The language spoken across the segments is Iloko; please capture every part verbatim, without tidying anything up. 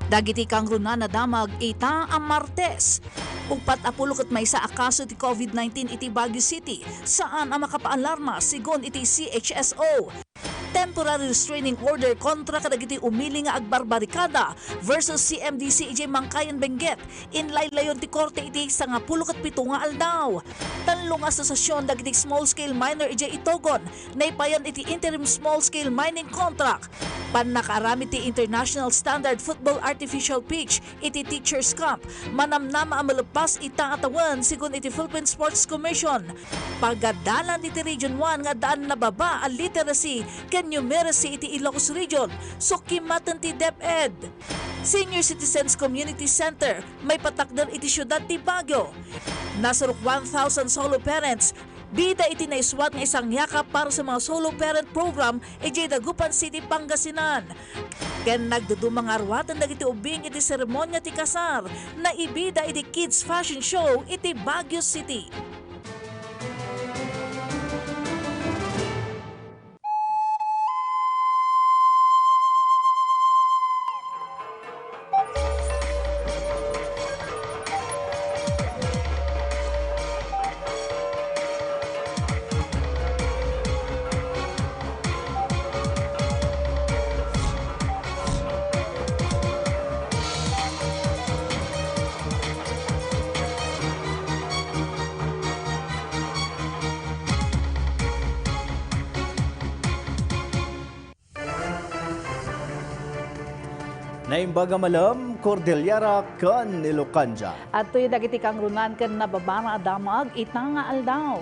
Dagiti kangrunaan a damag ita a Martes. Uppat a pulo ket maysa a kaso ti COVID nineteen iti Baguio City, saan a makapaalarma, segun iti C H S O. Temporary restraining order kontra kadagiti umili nga agbarbarikada versus C M D C idiay Mangkayan, Benguet, inlaylayon ti korte iti sangapulo ket pito nga aldaw. Tallo nga asosiasion dagiti small-scale miner idiay Itogon naipayan iti interim small-scale mining contract. Pannakaaramid ti International Standard Football Artificial Pitch iti Teachers Camp, manamnama a malpas ita a tawen, segun iti Philippine Sports Commission. Pagadalan iti Region one nga addaan nababa a literacy ken numeracy iti Ilocos Region, sukimaten ti DepEd. Senior Citizens Community Center, maipatakder iti siudad ti Baguio. Nasurok one thousand solo parents, bida iti naisuat nga Isang Yakap para sa mga Solo Parent Program idiay Dagupan City, Pangasinan. Ken nagduduma nga aruaten dagiti ubbing iti seremonia ti kasar, naibida iti Kids Fashion Show iti Baguio City. Naimbag a malem, Cordillera ken Ilocandia. Adtoy dagiti kangrunaan ken nababara a damag ita nga aldaw.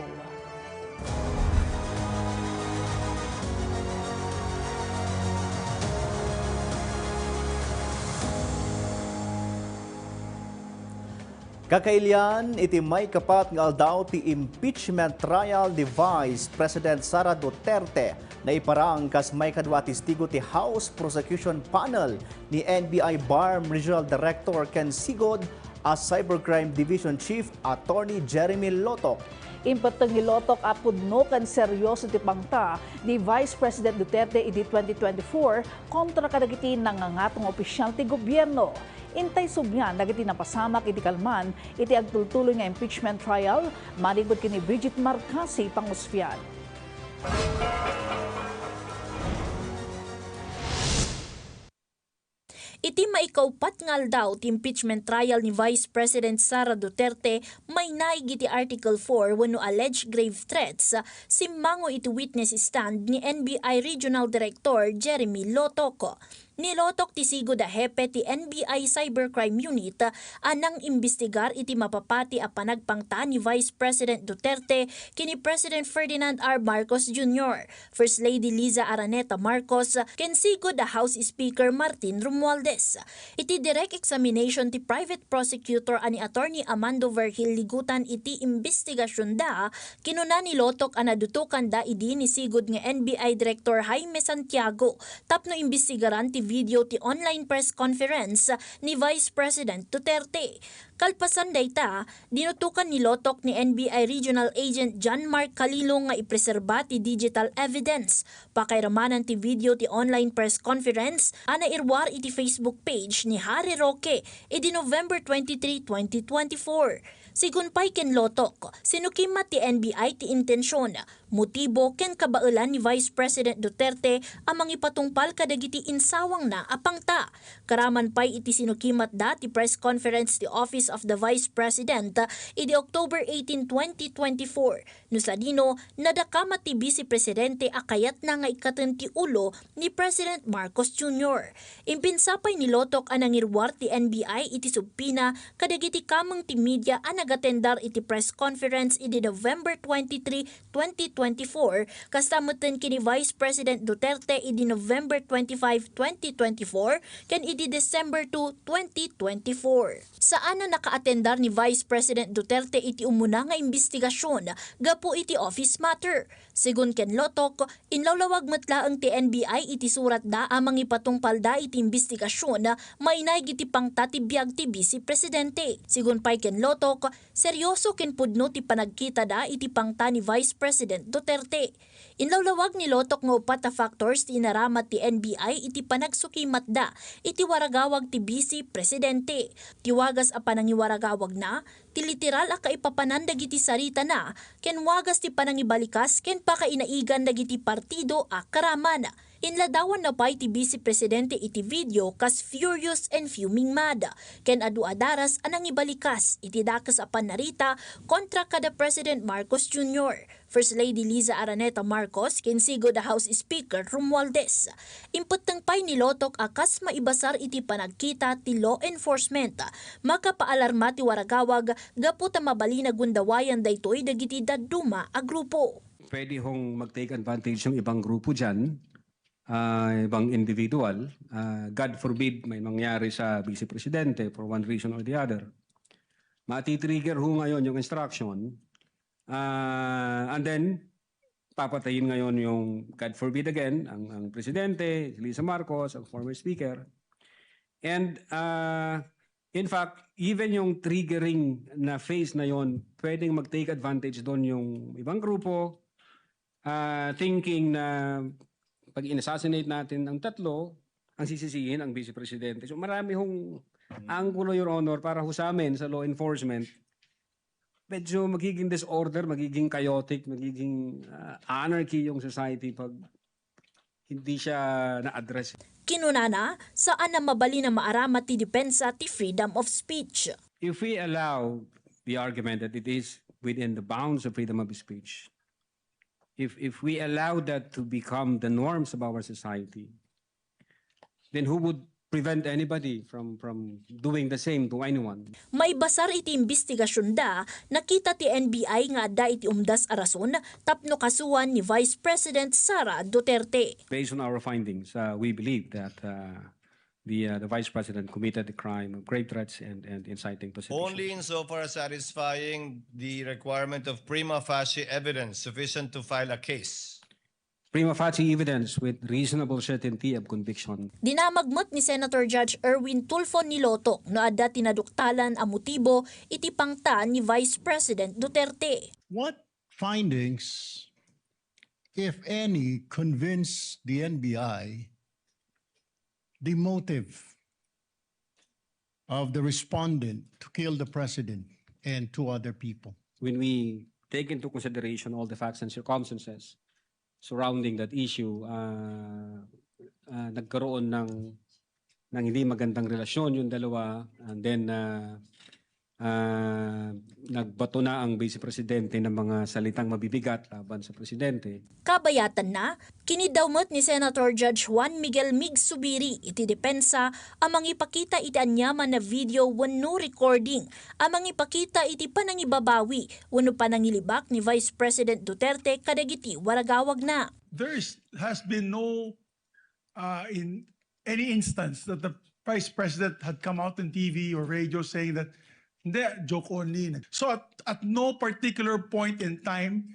Kakailian iti maikapat nga aldaw ti impeachment trial ni Vice President Sara Duterte, naiparang kas maikadua a testigo ti House Prosecution Panel ni N B I BARMM Regional Director ken sigud a Cybercrime Division Chief Attorney Jeremy Lotok. Impetteng ni Lotok a pudno ken seryoso ti pangta ni Vice President Duterte idi twenty twenty-four kontra kadagiti nangangato nga opisyal ti gobierno. Intay sublian dagiti napasamak iti kalman iti agtultuloy nga impeachment trial, manipud ken ni Bridget Marcasi Panguspian. Iti maikaupat nga aldaw ti impeachment trial ni Vice President Sara Duterte, mainaig iti Article four wenno alleged grave threats, simmango iti witness stand ni N B I Regional Director Jeremy Lotok. Ni Lotok ti sigud a hepe ti N B I Cybercrime Unit a nangimbestigar iti mapapati a panagpangta ni Vice President Duterte ken ni President Ferdinand R. Marcos Junior, First Lady Liza Araneta Marcos, ken sigud a House Speaker Martin Romualdez. Iti direct examination ti private prosecutor a ni Attorney Amando Vergil Ligutan iti imbestigasionda, kinuna ni Lotok a nadutokanda idi ni sigud nga N B I Director Jaime Santiago tapno imbestigaran ti video ti online press conference ni Vice President Duterte. Kalpasan dayta, dinutokan ni Lotok ni N B I Regional Agent John Mark Calilo nga ipreserba ti digital evidence. Pakairamanan ti video ti online press conference a nairuar iti Facebook page ni Harry Roque idi November twenty-three, twenty twenty-four. Sigun pay ken Lotok, sinukimmat ti N B I ti intensyon, motibo ken kabaelan ni Vice President Duterte a mangipatungpal kadagiti insawangna a pangta. Karaman pay iti sinukimmatda ti press conference ti Office of the Vice President idi October eighteen, twenty twenty-four, no sadino, nadakamat ti Vice Presidente a kayatna nga ikkaten ti ulo ni President Marcos Junior. Impinsa pay ni Lotok a nangiruar ti N B I iti subpina kadagiti kameng ti media a nagatendar iti press conference idi November twenty-three, twenty twenty-four, kasta metten ken ni Vice President Duterte idi November twenty-five, twenty twenty-four, ken idi December two, twenty twenty-four. Saan a a kaatendar ni Vice President Duterte iti umuna nga imbestigasyon gapu iti office matter. Segun ken Lotok, inlawlawag met laeng ti N B I iti suratda a mangipatungpalda iti imbestigasyon, mainaig iti pangta ti biag ti Vice Presidente. Segun pay ken Lotok, seryoso ken pudno ti panagkitada iti pangta ni Vice President Duterte. Inlawlawag ni Lotok nga uppat a factors ti inaramat ti N B I iti panagsukimatda iti waragawag ti Vice Presidente. Ti wagas a panangiwaragawagna, ti literal a kaipapanan dagiti saritana, ken wagas ti panangibalikas ken pakainaigan dagiti partido a karaman. Inladawanna pay ti Vice Presidente iti video kas furious and fuming mad, ken adu a daras a nangibalikas iti dakes a pannarita kontra kada President Marcos Junior, First Lady Liza Araneta Marcos, ken sigud a House Speaker Romualdez. Impetteng pay ni Lotok a kas maibasar iti panagkita ti law enforcement, makapaalarma ti waragawag gapu ta mabalin a gundawayan daytoy dagiti dadduma a grupo. Pwede hong mag-take advantage yung ibang grupo dyan, ah, ibang individual. Ah, God forbid may mangyari sa Vice Presidente for one reason or the other. Mati-trigger ho ngayon yung instruction. Ah, and then, papatayin ngayon yung, God forbid again, ang, ang presidente, si Lisa Marcos, ang former speaker. And, ah, in fact, even yung triggering na phase na yon, pwedeng mag-take advantage doon yung ibang grupo, ah, thinking na pag in-assassinate natin ang tatlo, ang sisisihin ang vice presidente. So marami hong anggulo, Your Honor, para ho sa amin sa law enforcement. Medyo magiging disorder, magiging chaotic, magiging, ah, anarchy yung society pag hindi siya na-address. Kinunana, saan a mabalin a maaramat ti depensa ti freedom of speech. If we allow the argument that it is within the bounds of freedom of speech, if, if we allow that to become the norms of our society, then who would prevent anybody from, from doing the same to anyone? Maibasar iti imbestigasyonda, nakita ti N B I nga adda iti umdas a rason tapno kasuan ni Vice President Sara Duterte. Based on our findings, uh, we believe that, uh, the, uh, the Vice President committed the crime of grave threats and, and inciting to sedition. Only insofar as satisfying the requirement of prima facie evidence sufficient to file a case. Prima facie evidence with reasonable certainty of conviction. Dinamag met ni Senator Judge Erwin Tulfo ni Lotok no adda ti naduktalan a motibo iti pangta ni Vice President Duterte. What findings, if any, convince the N B I the motive of the respondent to kill the president and two other people? When we take into consideration all the facts and circumstances surrounding that issue, ah, ah, nagkaroon ng, ng hindi magandang relasyon yung dalawa, and then, ah, ah, nagbato na ang Vice Presidente ng mga salitang mabibigat laban sa Presidente. Kabayatanna, kiniddaw met ni Senator Judge Juan Miguel Mig Zubiri iti depensa a mangipakita iti aniaman a video wenno recording a mangipakita iti panangibabawi wenno panangilibak ni Vice President Duterte kadagiti waragawagna. There is, has been no, uh, in any instance that the Vice President had come out in T V or radio saying that, "Hindi, joke only." So at, at no particular point in time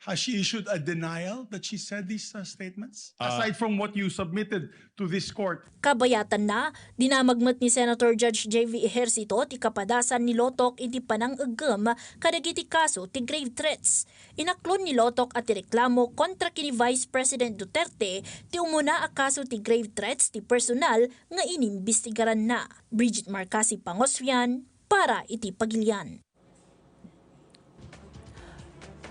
has she issued a denial that she said these, uh, statements? Ah. Aside from what you submitted to this court. Kabayatanna, dinamag met ni Senator Judge J V Ejercito ti kapadasan ni Lotok iti panang-eggem kadagiti kaso ti grave threats. Inaklon ni Lotok a ti reklamo kontra ken ni Vice President Duterte ti umuna a kaso ti grave threats ti personal nga inimbestigaranna. Bridget Marcasi Pangoswian para iti Pagilian.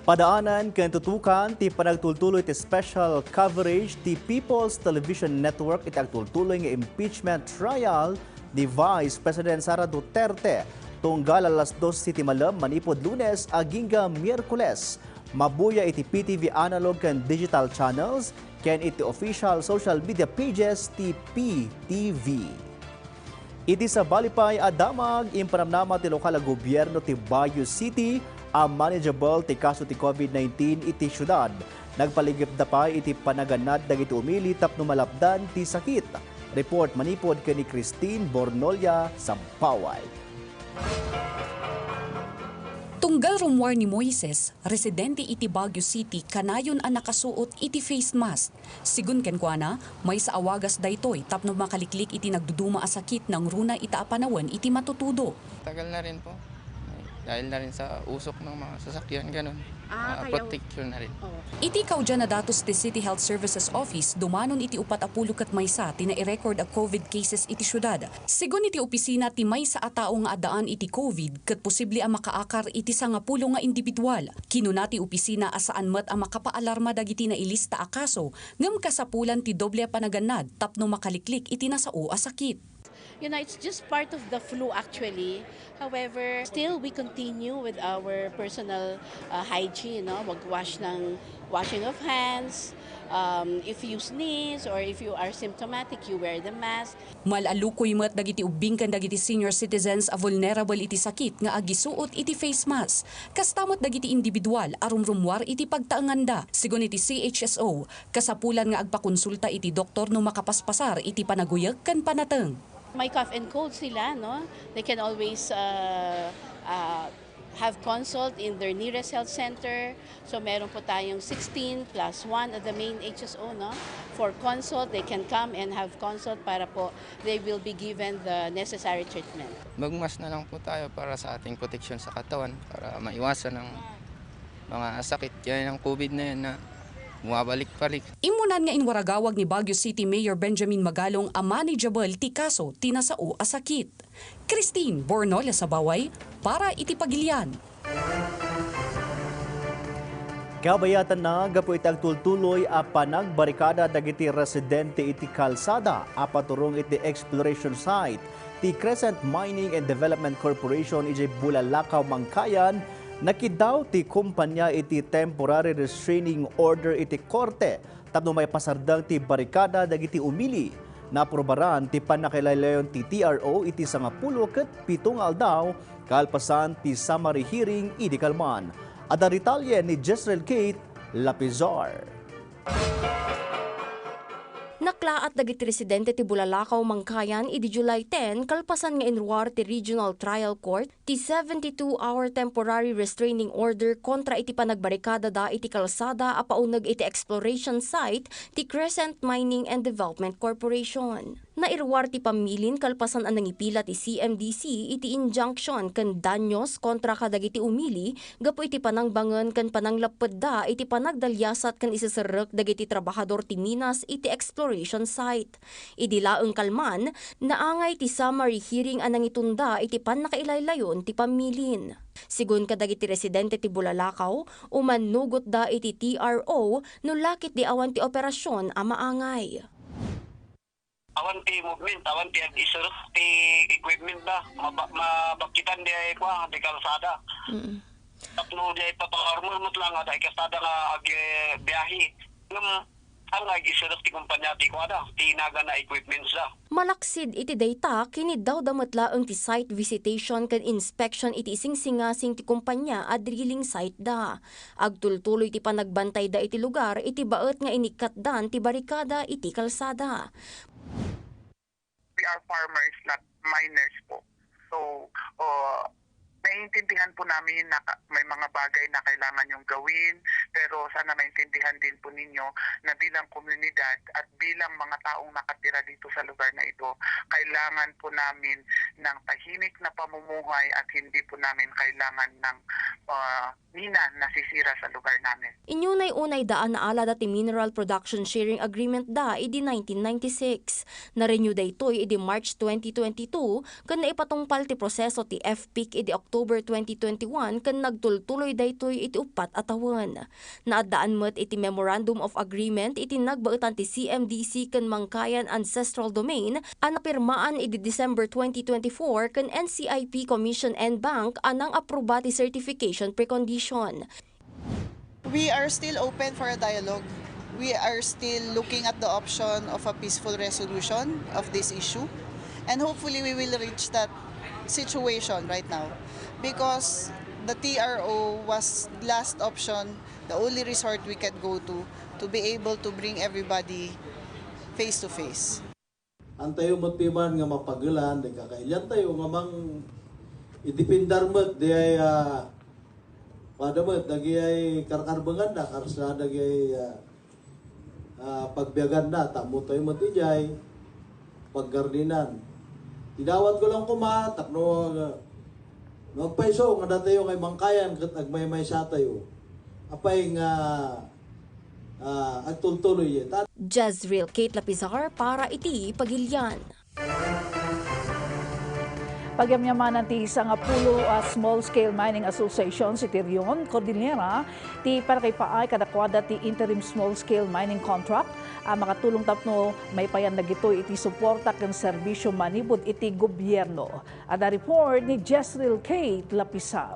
Padaanan ken tutukan ti panagtultuloy ti special coverage ti People's Television Network iti agtultuloy nga impeachment trial ni Vice President Sara Duterte. Tunggal alas dose ti malem manipud Lunes agingga Miyerkules. Mabuya iti P T V analog ken digital channels ken iti official social media pages ti P T V. Iti sabali pay a damag, impanamnama ti lokal a gobierno ti Baguio City a manageable ti kaso ti COVID nineteen iti siudad. Nagpaligipda pay iti panaganad dagiti umili tapno malapdan ti sakit. Report manipud ken ni Christine Bornolia, Sampaway. Tunggal rummuar ni Moises, residente iti Baguio City, kanayon a nakasuot iti face mask. Sigun kenkuana, maysa a wagas daytoy tapno makaliklik iti nagduduma a sakit nangruna ita a panawen iti matutudo. Tagal na rin po. Dahil na rin sa usok ng mga sasakyan, ganun. Ah, Ah, kaya protection na rin. Oh. Iti kaudian a datos ti City Health Services Office, dumanon iti upat a pulo ket maysa ti nairecord a COVID cases iti siudad. Sigun iti opisina, ti maysa a tao nga addaan iti COVID ket posible a makaakar iti sangapulo nga individual. Kinuna ti opisina a saan met a makapaalarma dagiti nailista a kaso ngem kasapulan ti doble a panagannad tapno makaliklik iti nasao a sakit. You know, it's just part of the flu actually. However, still we continue with our personal uh, hygiene, no? Magwash ng washing of hands. Um, if you sneeze or if you are symptomatic, you wear the mask. Mal-alukoy met dagiti ubbing ken dagiti senior citizens a vulnerable iti sakit nga agisuot iti face mask. Kasta met dagiti individual a rumrummuar iti pagtaenganda. Sigun iti C H S O, kasapulan nga agpakonsulta iti doktor no makapaspasar iti panaguyek ken panateng. May cough and cold sila, no? They can always uh, uh, have consult in their nearest health center. So meron po tayong sixteen plus one at the main H S O, no? For consult, they can come and have consult para po they will be given the necessary treatment. Magmask na lang po tayo para sa ating proteksyon sa katawan, para maiwasan ang mga sakit. Yan ang COVID na yan na bumabalik-balik. Immunan nga inwaragawag ni Baguio City Mayor Benjamin Magalong a manageable ti kaso ti nasao a sakit. Christine Bornola Sabaway para iti Pagilian. Kabayatanna, gapu iti agtultuloy a panagbarikada dagiti residente iti kalsada a paturong iti exploration site ti Crescent Mining and Development Corporation idiay Bulalakaw, Mangkayan, nakiddaw ti kompania iti temporary restraining order iti korte tapno maipasardeng ti barikada dagiti umili. Naaprubaran ti pannakailaylayon ti T R O iti sangapulo ket pito nga aldaw kalpasan ti summary hearing idi kalman. Adda detalye ni Jezreel Kate Lapizar. Naklaat dagiti residente ti Bulalakaw, Mangkayan idi July ten kalpasan nga inruar ti Regional Trial Court ti seventy-two hour temporary restraining order kontra iti panagbarikadada iti kalsada a pauneg iti exploration site ti Crescent Mining and Development Corporation. Nairuar ti pammilin kalpasan a nangipila ti C M D C iti injunction ken danyos kontra kadagiti umili gapu iti panangbangen ken panangleppedda iti panagdaliasat ken iseserrek dagiti trabahador ti minas iti exploration site. Idi laeng kalman, naangay ti summary hearing a nangitunda iti pannakailaylayon ti pammilin. Sigun kadagiti residente ti Bulalakaw, umannugotda iti T R O no lakit di awan ti operasyon a maangay. Awan ti movement, awan ti ag-iserrek ti equipment na, maba-, mabakkitan di ay kua, di kalsada. Tapno di ay papaarmor met lang, ada ay kalsada nga agbiahe. Ngem, ang ag-iserrek ti kumpanya ti kua da, ti nagan na equipments da. Malaksid iti dayta, kiniddawda met laeng ti site visitation ken inspection iti isingsingasing ti kumpanya a drilling site da. Agtultuloy ti panagbantayda iti lugar iti baet nga inikkatdan ti barikada iti kalsada. We are farmers, not miners po. So, uh, naiintindihan po namin na ka- may mga bagay na kailangan yung gawin, pero sana maintindihan din po ninyo na bilang komunidad at bilang mga taong nakatira dito sa lugar na ito, kailangan po namin ng tahimik na pamumuhay at hindi po namin kailangan ng uh, mina nasisira sa lugar namin. Inyunay-unay da a naalada ti Mineral Production Sharing Agreement da idi nineteen ninety-six. Na-renew daytoy idi March twenty twenty-two ken naipatungpal ti proseso ti F P I C idi October twenty twenty-one ken nagtultuloy daytoy iti uppat a tawen. Naaddaan met iti Memorandum of Agreement iti nagbaetan ti C M D C ken Mangkayan Ancestral Domain a napirmaan idi December twenty twenty-four ken N C I P Commission and Bank a nang-apruba ti certification precondition. We are still open for a dialogue. We are still looking at the option of a peaceful resolution of this issue. And hopefully we will reach that situation right now. Because the T R O was last option, the only resort we can go to, to be able to bring everybody face to face. Antayo met ti man nga mapagelan, di kakailiantayo nga mang-, Idependar met, diay, ah, kuana met, dagiay karkarbenganna, karsada, dagiay, ah, ah, pagbiaganna, ta ammotayo met idiay paggardinan. Idawatko lang koma, tapno, ah, no agpayso nga datayo nga imangkayan ket agmaymaysatayo. Apay nga, ah, agtultuloy ita. Jezreel Kate Lapizar para iti Pagilian. Pagyamyamanan ti sangapulo a small-scale mining associations iti Rion, Cordillera, ti panakaipaay kadakuada ti interim small-scale mining contract a makatulong tapno maipayan dagitoy iti suporta ken serbisio manipud iti gobierno. Adda report ni Jezreel Kate Lapisar.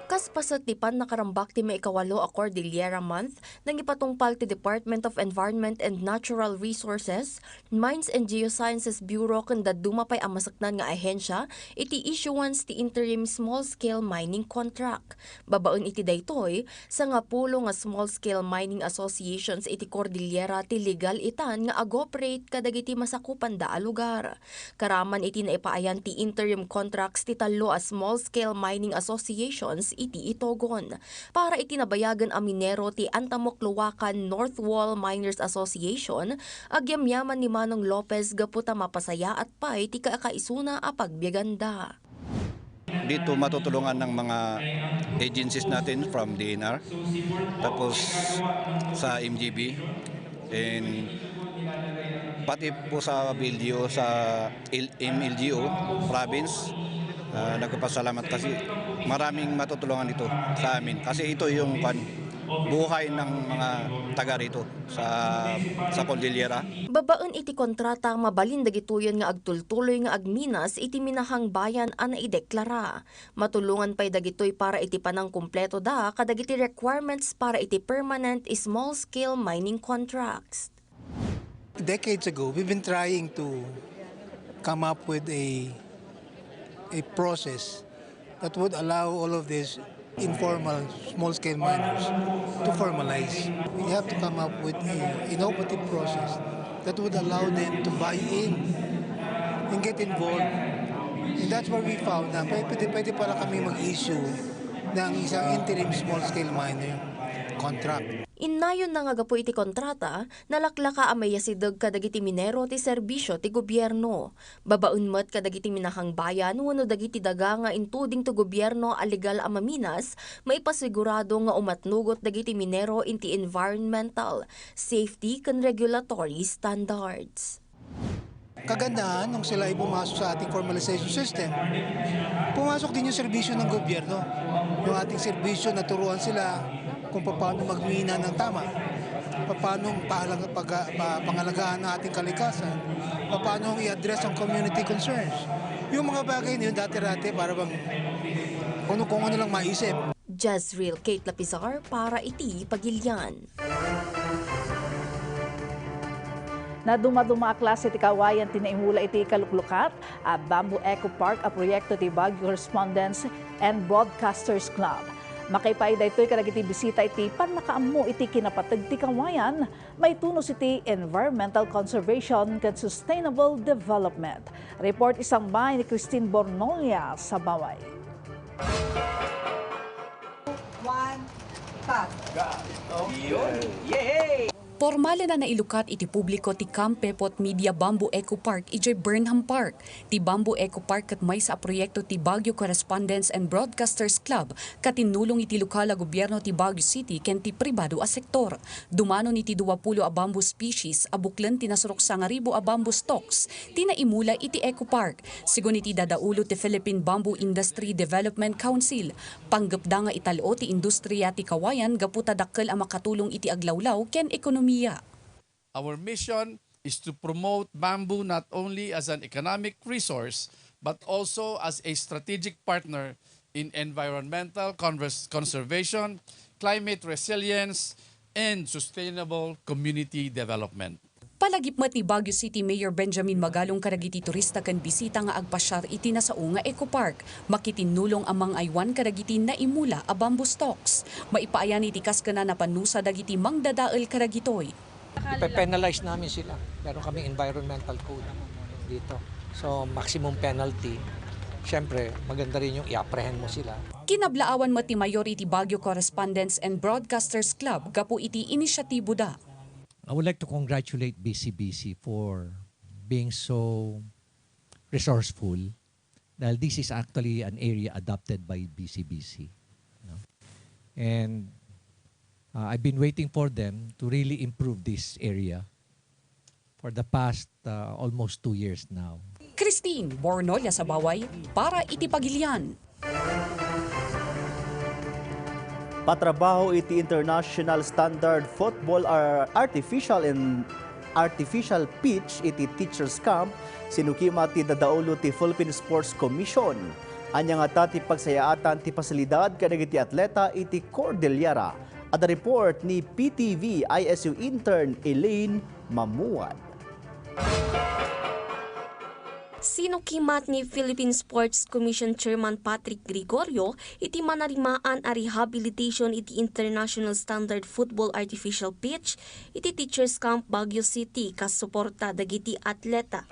Kas paset ti pannakarambak ti maikawalo a Cordillera Month, nangipatungpal ti Department of Environment and Natural Resources, Mines and Geosciences Bureau ken dadduma pay a maseknan nga ahensya iti issuance ti interim small-scale mining contract. Babaen iti daytoy, sangapulo nga small-scale mining associations iti Cordillera ti legal itan nga ag-operate kadagiti masakupanda a lugar. Karaman iti naipaayan ti interim contracts ti tallo a small-scale mining associations iti Itogon. Para iti nabayagen a minero ti Antamucluacan North Wall Miners Association, agyamyaman ni Manong Lopez gapu ta mapasayaat pay ti kakaisuna a pagbiaganda. Dito matutulungan ng mga agencies natin from D N R, tapos sa M G B, and pati po sa B L G U, sa L-, M L G U province, ah, nagpapasalamat kasi maraming matutulungan dito sa amin. Kasi ito yung, kwan, buhay ng mga taga rito sa, sa Cordillera. Babaen iti kontrata, mabalin dagitoyen nga agtultuloy nga agminas iti minahang bayan a naideklara. Matulongan pay dagitoy para iti panangkumpletoda kadagiti requirements para iti permanent small-scale mining contracts. Decades ago, we've been trying to come up with a, a process that would allow all of these informal small-scale miners to formalize. We have to come up with a innovative process that would allow them to buy in and get involved. And that's where we found na pwede, pwede pala kami mag-issue ng isang interim small-scale miner contract. Innayon na nga gapu iti kontrata, nalaklaka a maiyasideg kadagiti minero ti serbisio ti gobierno. Babaen met kadagiti minahang bayan wenno dagiti daga nga intuding ti gobierno a legal a maminas, maipasigurado nga umatnugot dagiti minero iti environmental, safety, ken regulatory standards. Kagandahan, nung sila ay pumasok sa ating formalization system, pumasok din yung serbisyo ng gobyerno. Yung ating serbisyo, naturuan sila kung paano magmina ng tama, paano pahalaga-, pag-, pa-, pangalagaan ang ating kalikasan, paano i-address ang community concerns. Yung mga bagay na yun, dati-dati, para bang kung, kung ano lang maisip. Jezreel Kate Lapizar para iti Pagilian. Nadumaduma a klase ti kawayan ti naimula iti ikaluklukat a Bamboo Eco Park a proyekto ti Baguio Correspondents and Broadcasters Club. Makaipaay daytoy kadagiti bisita iti pannakaammo iti kinapateg ti kawayan, maitunus iti environmental conservation ken sustainable development. Report isang bay ni Christine Bornolia, Sabaway. One, cut. Yun. Yay! Pormal a nailukat iti publiko ti Camp Pepot Media Bamboo Eco Park idiay Burnham Park. Ti Bamboo Eco Park ket maysa a proyekto ti Baguio Correspondents and Broadcasters Club, katinnulong iti lokal a gobierno ti Baguio City ken ti pribado a sektor. Dumanon iti duapulo a bamboo species a buklen ti nasurok sangaribu a bamboo stalks ti naimula iti Eco Park, sigun iti dadaulo ti Philippine Bamboo Industry Development Council. Panggepda nga ital-o ti industriya ti kawayan gapu ta dakkel a makatulong iti aglawlaw ken ekonomiya. Our mission is to promote bamboo not only as an economic resource, but also as a strategic partner in environmental convers-, conservation, climate resilience, and sustainable community development. Palagip met ni Baguio City Mayor Benjamin Magalong kadagiti turista ken bisita nga agpasiar iti nasao nga Eco Park. Makitinnulong a mangaywan kadagiti naimula a bamboo stalks. Maipaayan iti kas ken a napanusa dagiti mangdadael kadagitoy. Ipe-penalize namin sila. Meron kaming environmental code dito. So, maximum penalty, siyempre, maganda rin yung i-apprehend mo sila. Kinablaawan met ti mayor iti Baguio Correspondents and Broadcasters Club gapu iti inisyatiboda. I would like to congratulate B C B C for being so resourceful dahil this is actually an area adopted by B C B C. No? And uh, I've been waiting for them to really improve this area for the past uh, almost two years now. Christine Bornolia Sabaway para iti Pagilian. Patrabaho iti International Standard Football Ar- Artificial and Artificial Pitch iti Teachers Camp, sinukimat ti dadaulo ti Philippine Sports Commission. Ania ngata ti pagsayaatan ti pasilidad kadagiti atleta iti Cordillera? Adda report ni P T V I S U intern Elaine Mamuad. Sinukimat ni Philippine Sports Commission Chairman Patrick Gregorio iti manarimaan a rehabilitation iti International Standard Football Artificial Pitch iti Teachers Camp Baguio City kas suporta dagiti atleta.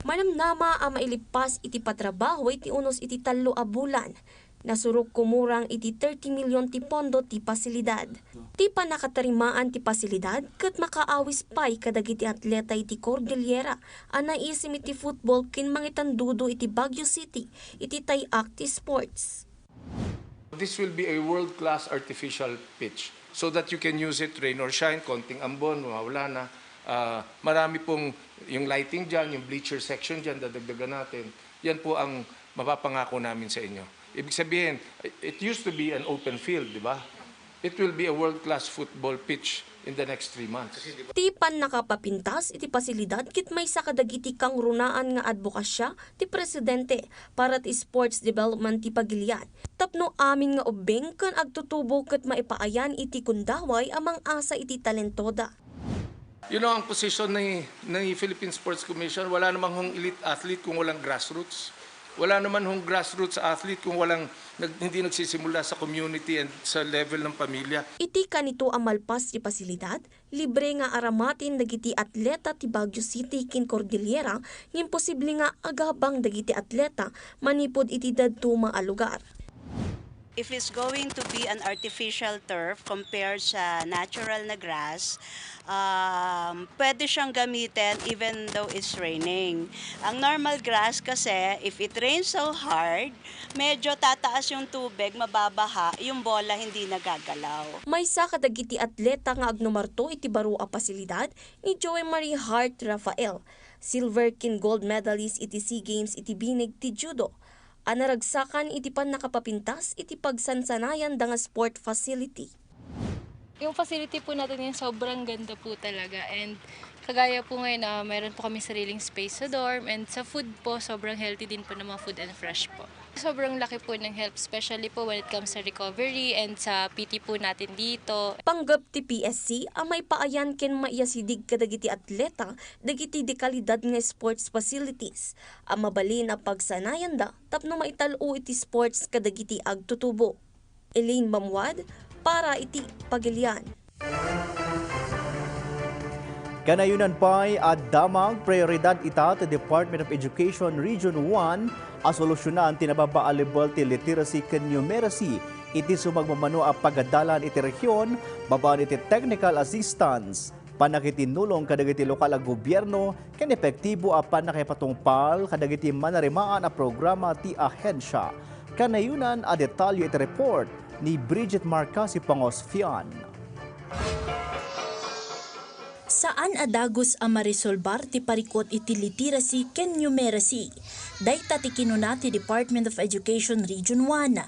Manamnama a mailippas iti patrabaho iti unos iti tallo a bulan. Nasurok kumurang iti thirty million ti pondo ti pasilidad. Ti pannakatarimaan ti pasilidad ket makaawis pay kadagiti atleta iti Cordillera a naisim iti football ken mangitandudo iti Baguio City iti tay-ak ti sports. This will be a world-class artificial pitch so that you can use it rain or shine, konting ambon, mawala na. Ah, marami pong yung lighting dyan, yung bleacher section dyan, dadagdagan natin. Yan po ang mapapangako namin sa inyo. Ibig sabihin, it used to be an open field, di ba? It will be a world-class football pitch in the next three months. Ti pannakapapintas iti pasilidad ket maysa kadagiti kangrunaan nga adbokasia ti presidente para ti sports development ti Pagilian tapno amin nga ubbing ken agtutubo ket maipaayan iti gundaway a mang-asa iti talentoda. You know, ang posisyon ni, ni Philippine Sports Commission, wala namang hong elite athlete kung walang grassroots. Wala naman hong grassroots athlete kung walang nag, hindi nagsisimula sa community and sa level ng pamilya. Iti kanito a malpas ti pasilidad, libre nga aramaten dagiti atleta ti Baguio City ken Cordillera nga imposible nga agabang dagiti atleta manipud iti dadduma a lugar. If it's going to be an artificial turf compared sa natural na grass, um, pwede siyang gamitin even though it's raining. Ang normal grass kasi, if it rains so hard, medyo tataas yung tubig, mababaha, yung bola hindi nagagalaw. Maysa kadagiti atleta nga agnumarto iti baro a pasilidad ni Joey Marie Hart Rafael, silver ken gold medalist iti SEA Games iti binig ti judo, a naragsakan iti pannakapapintas iti pagsansanayanda nga sport facility. Yung facility po natin ngayon sobrang ganda po talaga and kagaya po ngayon, ah, meron po kami sariling space sa dorm and sa food po sobrang healthy din po ng mga food and fresh po. Sobrang laki po ng help, especially po when it comes sa recovery and sa P T po natin dito. Panggep ti P S C a maipaayan ken maiyasideg kadagiti atleta dagiti dekalidad nga sports facilities a mabalin a pagsanayanda tapno maital-o iti sports kadagiti agtutubo. Elaine Mamuad para iti Pagilian. Kanayonan pay a damag, prioridad ita ti Department of Education Region one a solusyonan ti nababa a level ti literacy ken numeracy iti sumagmamano a pagadalan iti rehiyon babaen iti technical assistance, pannakitinnulong kadagiti lokal a gobierno ken epektibo a pannakipatungpal kadagiti manarimaan a programa ti ahensya. Kanayonan a detalye iti report ni Bridget Marcasi Pangosfian. Saan a dagus a maresolbar ti parikut iti literacy ken numeracy. Dayta ti kinuna ti Department of Education Region one.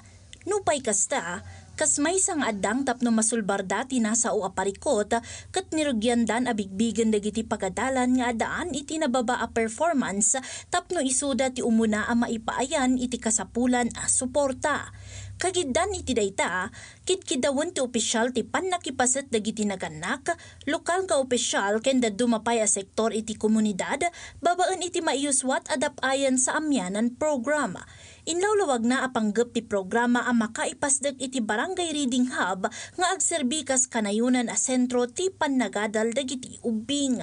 Nupay kasta, kas maysa nga addang tapno masolbarda ti nasao a parikut ket nirugiandan a bigbigen dagiti pagadalan nga addaan iti nababa a performance tapno isuda ti umuna a maipaayan iti kasapulan a suporta. Kagiddan iti dayta, kidkidawen ti opisyal ti pannakipaset dagiti nagannak, lokal nga opisyal ken dadduma pay a sektor iti komunidad babaen iti maiyuswat a dap-ayan sa amianan program. Inlawlawagna a panggep ti programa a makaipasdek iti Barangay Reading Hub nga agserbi kas kanayonan a sentro ti pannagadal dagiti ubbing.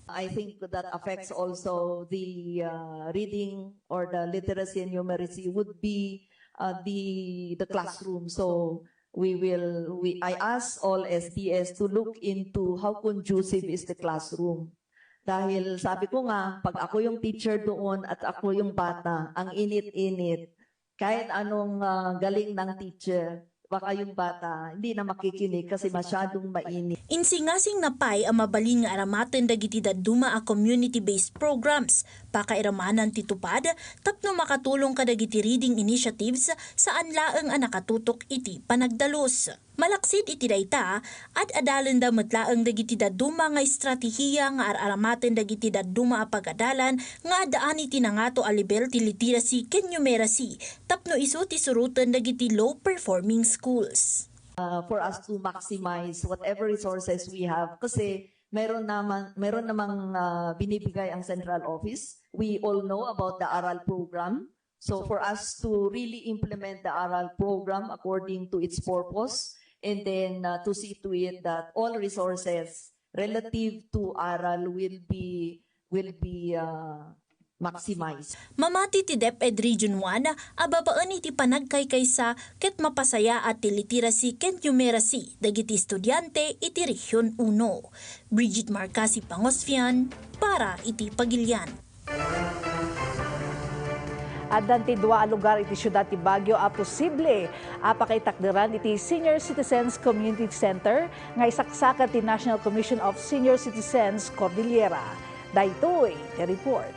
I think that affects also the uh, reading or the literacy and numeracy would be uh, the the classroom. So we will we I ask all S D S to look into how conducive is the classroom. Dahil sabi ko nga, pag ako yung teacher doon at ako yung bata, ang init-init, kahit anong ah, galing ng teacher, baka yung bata hindi na makikinig kasi masyadong mainit. Insingasingna pay a mabalin nga aramaten dagiti dadduma a community-based programs, pakairamanan ti tupad tapno makatulong kadagiti reading initiatives saan laeng a nakatutok iti panagdalus. Malaksid iti dayta, ad-adalenda met laeng dagiti dadduma nga estratehiya nga ar-aramaten dagiti dadduma a pagadalan nga addaan iti nangato a level ti literacy ken numeracy tapno isu ti suroten dagiti low-performing schools. Uh, for us to maximize whatever resources we have kasi meron naman meron namang uh, binibigay ang central office. We all know about the aral program. So for us to really implement the aral program according to its purpose and then uh, to see to it that all resources relative to aral will be will be uh, maximized. Mamati ti DepEd Region one a babaen iti panagkaykaysa ket mapasayaat ti literacy ken numeracy dagiti estudiante iti Region uno. Bridget Marcasi Pangosfian para iti Pagilian. Addan ti dua a lugar iti siudad ti Baguio a posible a pakaitakderan iti Senior Citizens Community Center nga isaksakat ti National Commission of Senior Citizens Cordillera. Daytoy ti report.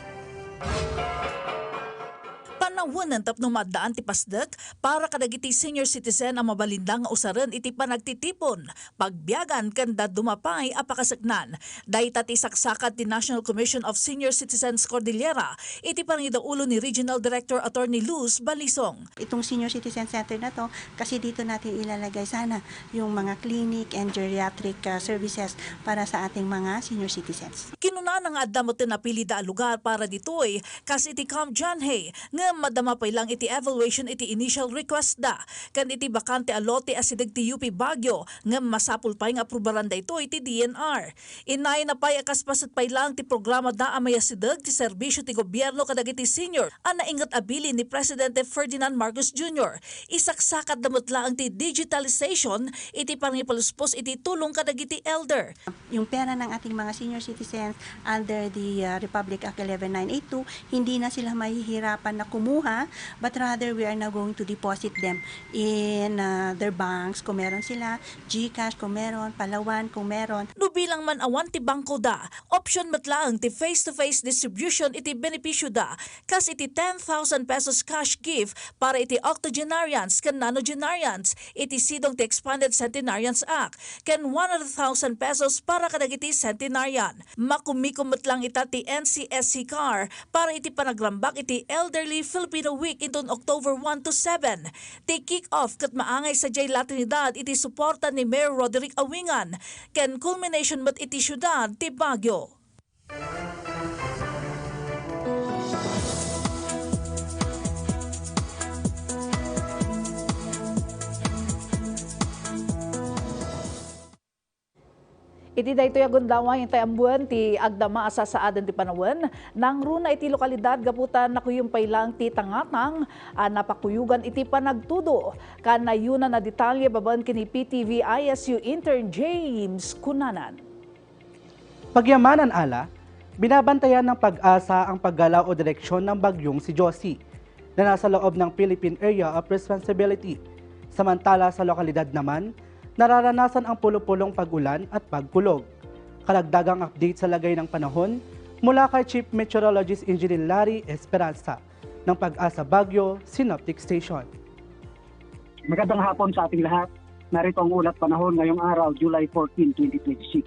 Panawen tapno maaddaan ti pasdek para kadagiti senior citizen a mabalinda nga usaren iti panagtitipon, pagbiagan ken dadduma pay a pakaseknan. Dayta ti saksakad ti National Commission of Senior Citizens Cordillera iti panangidaulo ni Regional Director Attorney Luz Balisong. Itong Senior Citizen Center na to, kasi dito natin ilalagay sana yung mga clinic and geriatric uh, services para sa ating mga senior citizens. Kinunana nga adda metten a pilida a lugar para ditoy, kas iti Camp John Hay, ngem madama pay lang iti evaluation iti initial request da, ken iti bakante a lote a sideg ti U P Baguio, ngem masapul pay nga aprubaran daytoy ti D N R. Inayna pay a kas paset pay lang ti programa da a mayasideg ti serbisyo ti gobierno kadagiti senior a nainget a bilin ni Presidente Ferdinand Marcos Junior. Isaksakatda met laeng ti digitalization iti pangipaluspos iti tulong kadagiti elder. Yung pera ng ating mga senior citizens under the uh, Republic Act eleven nine eight two, hindi na sila mahihirapan na kumuha, but rather we are now going to deposit them in uh, their banks kung meron sila, GCash kung meron, Palawan kung meron. No bilang man awan ti bangko da, option met laeng ti face-to-face distribution iti benepisyo da, kas iti ten thousand pesos cash gift para iti octogenarians ken nonagenarians iti sidong ti Expanded Centenarians Act, ken one hundred thousand pesos para kadagiti centenarian. Makumikom met lang ita ti N C S C car para iti panagrambak iti Elderly Filipino Week inton October one to seven. Ti kick-off ket maangay sadiay la Trinidad iti suporta ni Mayor Roderick Awingan, ken culmination met iti siudad ti Baguio. Iti daytoy a gundaway, intay ammuen ti agdama a sasaaden ti panawen. Nangruna iti lokalidad gapu ta nakuyom pay lang ti tangatang a napakuyogan iti panagtudo. Kanayon a detalye babaen ken ni P T V I S U intern James Cunanan. Pagyamanan ala, binabantayan ng PAGASA ang paggalaw o direksyon ng bagyong si Josie na nasa loob ng Philippine Area of Responsibility. Samantala sa lokalidad naman, nararanasan ang pulo-pulong pag-ulan at pagkulog. Karagdagang update sa lagay ng panahon mula kay Chief Meteorologist Engineer Larry Esperanza ng PAGASA Baguio Synoptic Station. Magandang hapon sa ating lahat. Narito ang ulat panahon ngayong araw, July fourteen, twenty twenty-six.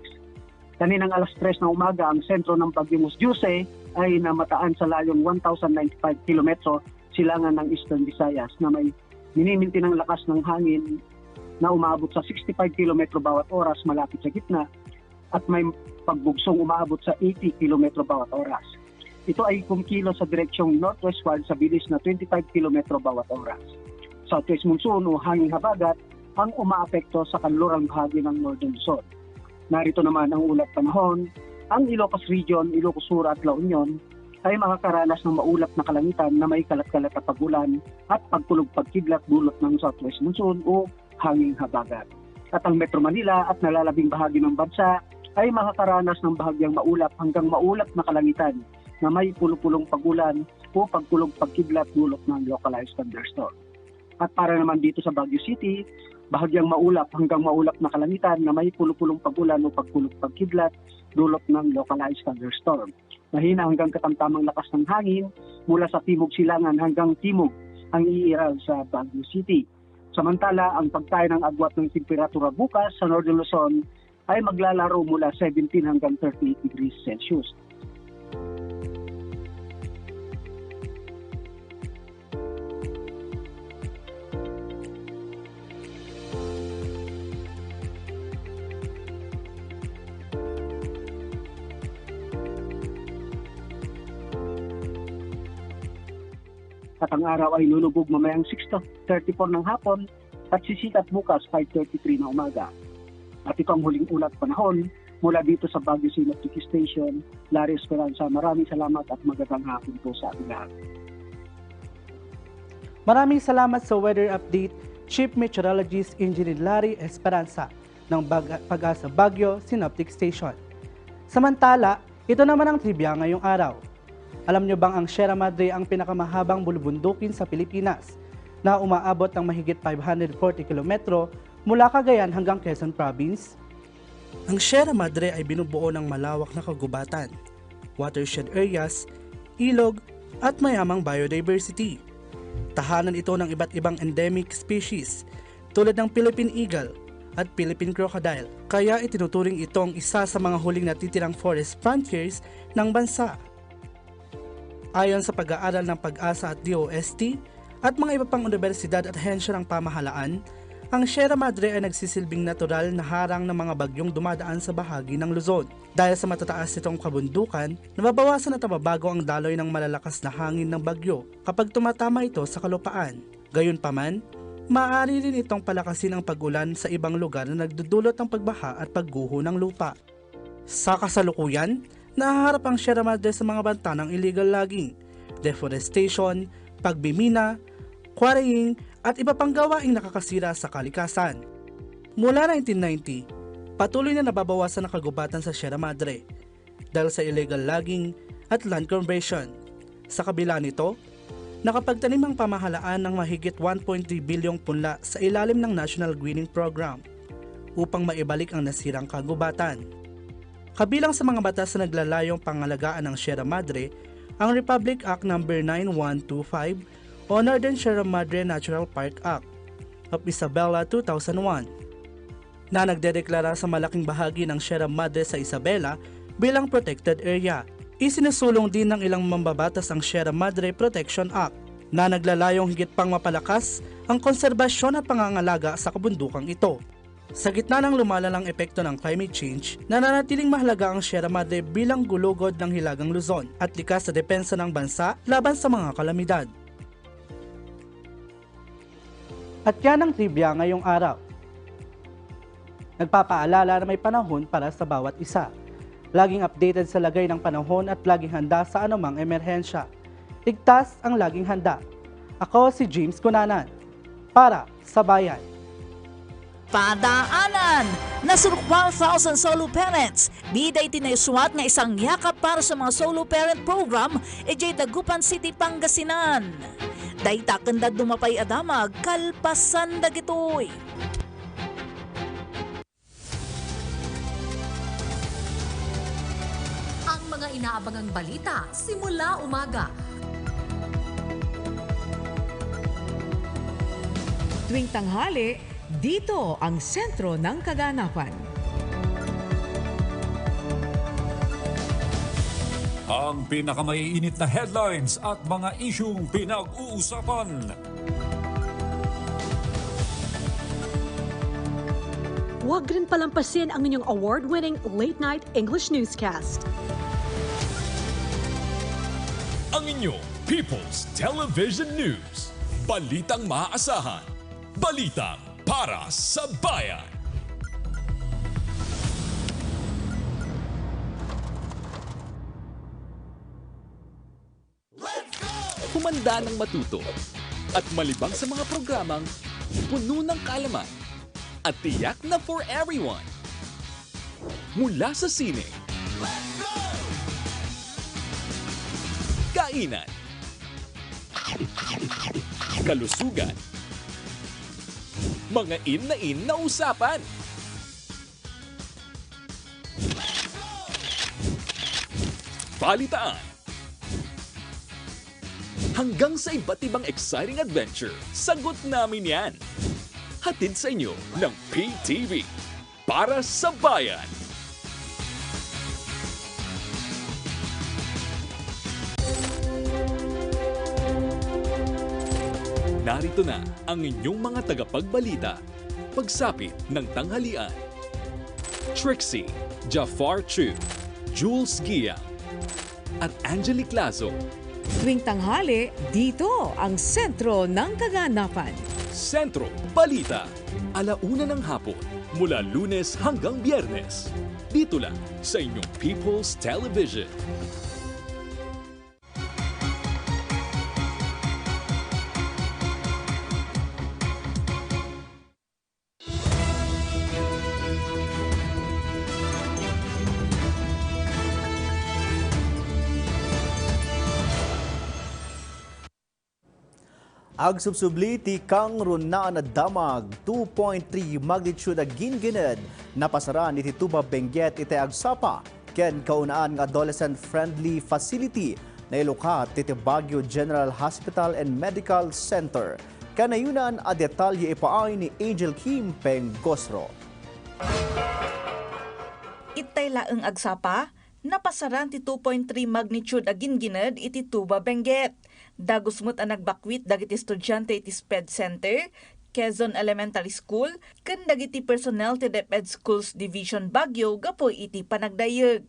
Kaninang alas tres na umaga, ang sentro ng Bagyong Jose ay namataan sa layong one thousand ninety-five kilometro silangan ng Eastern Visayas na may minimintinang lakas ng hangin na umaabot sa sixty-five kilometro bawat oras malapit sa gitna at may pagbugsong umaabot sa eighty kilometro bawat oras. Ito ay kumikilo sa direksyong northwestward sa bilis na twenty-five kilometro bawat oras. Southwest monsoon o hanging habagat ang umaapekto sa kanlurang bahagi ng Northern Luzon. Narito naman ang ulat panahon Ang Ilocos Region, Ilocos Sur at La Union ay makakaranas ng maulap na kalangitan na may kalat-kalat a pag-ulan at pagkulog-pagkidlat dulot ng southwest monsoon o hanging habagat. At ang Metro Manila at nalalabing bahagi ng bansa ay makakaranas ng bahagyang maulap hanggang maulap na kalangitan na may pulupulong pag-ulan o pagkulog-pagkidlat dulot ng localized thunderstorm. At para naman dito sa Baguio City, bahagyang maulap hanggang maulap na kalangitan na may pulupulong pag-ulan o pagkulog-pagkidlat dulot ng localized thunderstorm. Mahina hanggang katamtamang lakas ng hangin mula sa timog silangan hanggang timog ang iiral sa Baguio City. Samantala, ang pagtayo ng agwat ng temperatura bukas sa Northern Luzon ay maglalaro mula seventeen hanggang thirty-eight degrees Celsius. At ang araw ay lulubog mamayang six thirty-four ng hapon at sisikat bukas five thirty-three na umaga. At ito ang huling ulat panahon mula dito sa Baguio Synoptic Station, Larry Esperanza. Maraming salamat at magandang hapon po sa ating lahat. Maraming salamat sa weather update, Chief Meteorologist Engineer Larry Esperanza ng Bag-, Pag-asa Baguio Synoptic Station. Samantala, ito naman ang trivia ngayong araw. Alam nyo bang ang Sierra Madre ang pinakamahabang bulubundukin sa Pilipinas na umaabot ng mahigit five hundred forty kilometro mula Cagayan hanggang Quezon Province? Ang Sierra Madre ay binubuo ng malawak na kagubatan, watershed areas, ilog, at mayamang biodiversity. Tahanan ito ng iba't ibang endemic species tulad ng Philippine eagle at Philippine crocodile, kaya itinuturing itong isa sa mga huling natitirang forest frontiers ng bansa. Ayon sa pag-aaral ng Pag-asa at D O S T at mga iba pang unibersidad at ahensya ng pamahalaan, ang Sierra Madre ay nagsisilbing natural na harang ng mga bagyong dumadaan sa bahagi ng Luzon. Dahil sa matataas nitong kabundukan, nababawasan at nababago ang daloy ng malalakas na hangin ng bagyo kapag tumatama ito sa kalupaan. Gayunpaman, maaari rin itong palakasin ang pag-ulan sa ibang lugar na nagdudulot ng pagbaha at pagguho ng lupa. Sa kasalukuyan, nahaharap ang Sierra Madre sa mga banta ng illegal logging, deforestation, pagmimina, quarrying, at iba pang gawaing nakakasira sa kalikasan. Mula nineteen ninety, patuloy na nababawasan ang kagubatan sa Sierra Madre dahil sa illegal logging at land conversion. Sa kabila nito, nakapagtanim ang pamahalaan ng mahigit one point three bilyong punla sa ilalim ng National Greening Program upang maibalik ang nasirang kagubatan. Kabilang sa mga batas na naglalayong pangalagaan ang Sierra Madre ang Republic Act Number nine one two five o Northern Sierra Madre Natural Park Act of Isabela two thousand one na nagdedeklara sa malaking bahagi ng Sierra Madre sa Isabela bilang protected area. Isinusulong din ng ilang mambabatas ang Sierra Madre Protection Act na naglalayong higit pang mapalakas ang konserbasyon at pangangalaga sa kabundukang ito. Sa gitna ng lumalalang epekto ng climate change, nananatiling mahalaga ang Sierra Madre bilang gulugod ng Hilagang Luzon at likas na depensa ng bansa laban sa mga kalamidad. At yan ang trivia ngayong araw. Nagpapaalala na may panahon para sa bawat isa. Laging updated sa lagay ng panahon at laging handa sa anumang emerhensya. Ligtas ang laging handa. Ako si James Cunanan para sa Bayan. Padaanan! Nasurkwal thousand solo parents. Bida iti naisuat nga isangyakap para sa mga solo parent program idiay Dagupan City, Pangasinan. Dayta ken dadduma pay a damag kalpasan dagitoy. Ang mga inaabangang balita simula umaga. Tuwing tanghali, dito ang sentro ng kaganapan. Ang pinakamaiinit na headlines at mga isyung pinag-uusapan. Huwag rin palampasin ang inyong award-winning late-night English newscast. Ang inyong People's Television News. Balitang maaasahan. Balitang para sa bayan. Humanda ng matuto at malibang sa mga programang puno ng kaalaman at tiyak na for everyone. Mula sa sine, kainan, kalusugan, mga in na in na usapan, balitaan, hanggang sa iba't ibang exciting adventure, sagot namin yan. Hatid sa inyo ng P T V para sa bayan. Narito na ang inyong mga tagapagbalita. Pagsapit ng tanghalian, Trixie, Jafar Chu, Jules Gia, at Angelique Lazo. Tuwing tanghali, dito ang sentro ng kaganapan. Sentro Balita, ala una ng hapon, mula Lunes hanggang Biyernes. Dito lang sa inyong People's Television. Agsubsubli ti kangrunaan a damag, two point three magnitude a gingined, napasaran iti Tuba, Benguet, iti agsapa ken kaunaan nga adolescent-friendly facility nailukat iti Baguio General Hospital and Medical Center. Kanayonan a detalye ipaay ni Angel Kim Pengosro. Itay laeng agsapa, napasaran ti two point three magnitude a gingined iti Tuba, Benguet. Dagus met a nagbakwit dagiti estudiante iti SPED Center, Quezon Elementary School, ken dagiti personnel ti DepEd Schools Division Baguio gapu iti panagdayeg.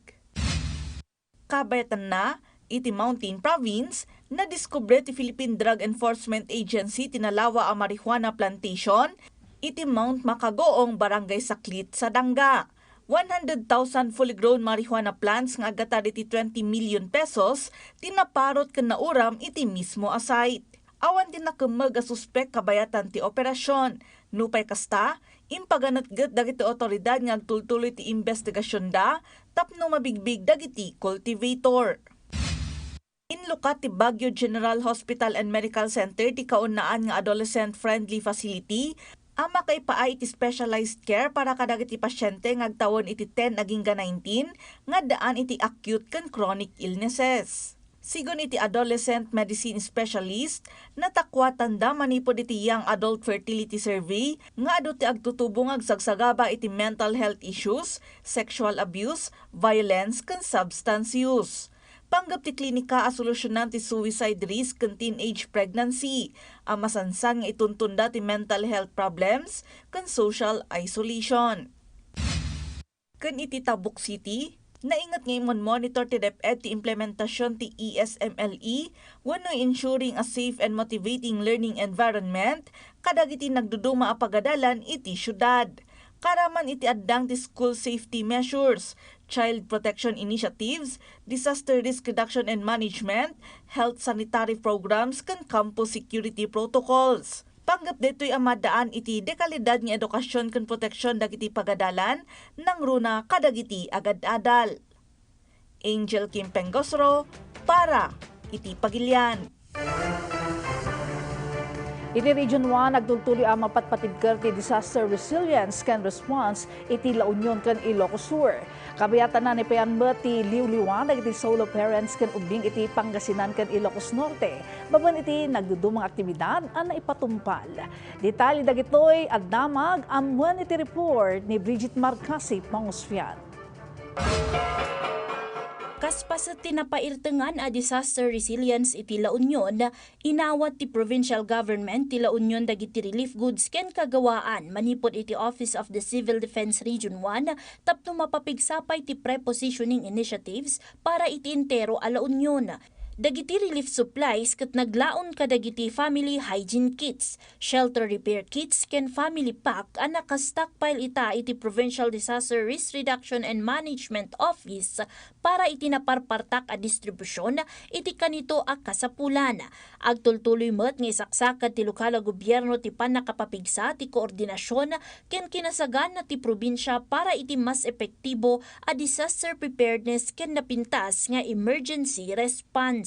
Kabayatanna, iti Mountain Province, nadiskubre ti Philippine Drug Enforcement Agency ti nalawa a marijuana plantation iti Mount Makagoong, Barangay Saklit, Sadanga. One hundred thousand fully grown marijuana plants nga aggatar iti twenty million pesos ti naparut ken nauram iti mismo a site. Awan ti nakemmeg a suspek kabayatan ti operasion. Nupay kasta, impaganetget dagiti awtoridad nga agtultuloy ti imbestigasionda tapno mabigbig dagiti cultivator. Inlukat ti Baguio General Hospital and Medical Center ti kaunaan nga adolescent-friendly facility a makaipaay iti specialized care para kadagiti pasyente nga agtawen iti ten agingga nineteen nga addaan iti acute ken chronic illnesses. Sigun iti adolescent medicine specialist, natakuatanda manipud iti Young Adult Fertility Survey nga adu ti agtutubo nga agsagsagaba iti mental health issues, sexual abuse, violence, ken substance use. Panggep ti klinika a solusionan ti suicide risk ken teenage pregnancy a masansan nga ituntonda ti mental health problems ken social isolation. Ken iti Tabuk City, nainget nga imon-monitor ti DepEd ti implementasion ti E S M L E wenno Ensuring a Safe and Motivating Learning Environment kadagiti nagduduma a pagadalan iti siudad. Karaman iti addang ti school safety measures, child protection initiatives, disaster risk reduction and management, health sanitary programs, ken campus security protocols. Panggep daytoy a maddaan iti dekalidad nga edukasyon ken proteksyon dagiti pagadalan nangruna kadagiti agad-adal. Angel Kim Pengosro para iti Pagilian. Iti Region one, agtultuloy a mapatpatibker ti disaster resilience ken response iti La Union ken Ilocos Sur. Kabayatanna, naipayan met ti liwliwa dagiti solo parents ken ubbing iti Pangasinan ken Ilocos Norte babaen iti nagduduma nga aktibidad a naipatungpal. Detalye dagitoy a damag ammoen iti report ni Bridget Marcasi Pangosfian. Kas paset ti napairtengan a disaster resilience iti La Union, inawat ti provincial government ti La Union dagiti relief goods ken kagawaan manipud iti Office of the Civil Defense Region one tapno mapapigsa pay ti pre-positioning initiatives para iti entero a La Union. Dagiti relief supplies ket naglaon kadagiti family hygiene kits, shelter repair kits ken family pack a naka-stockpile ita iti Provincial Disaster Risk Reduction and Management Office para iti naparpartak a distribusion iti kanito a kasapulan. Agtultuloy met nga isaksakad ti lokal a gobierno ti pannakapapigsa ti koordinasion ken kinasagana ti probinsia para iti mas epektibo a disaster preparedness ken napintas nga emergency response.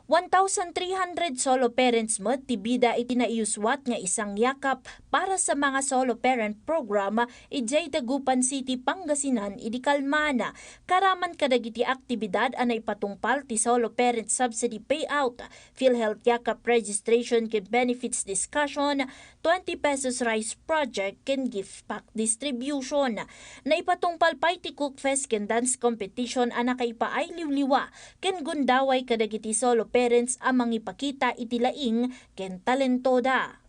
One thousand three hundred solo parents met ti bida iti naiyuswat nga Isang Yakap para sa mga Solo Parent Program idiay Dagupan City, Pangasinan idi kalman. Karaman kadagiti aktibidad a naipatungpal ti Solo Parent Subsidy Payout, PhilHealth Yakap Registration ken Benefits Discussion, twenty pesos rice project ken gift pack distribution. Naipatungpal pay ti cook fest ken dance competition a nakaipaay liwliwa ken gundaway kadagiti solo parents a mangipakita iti laing ken talentoda.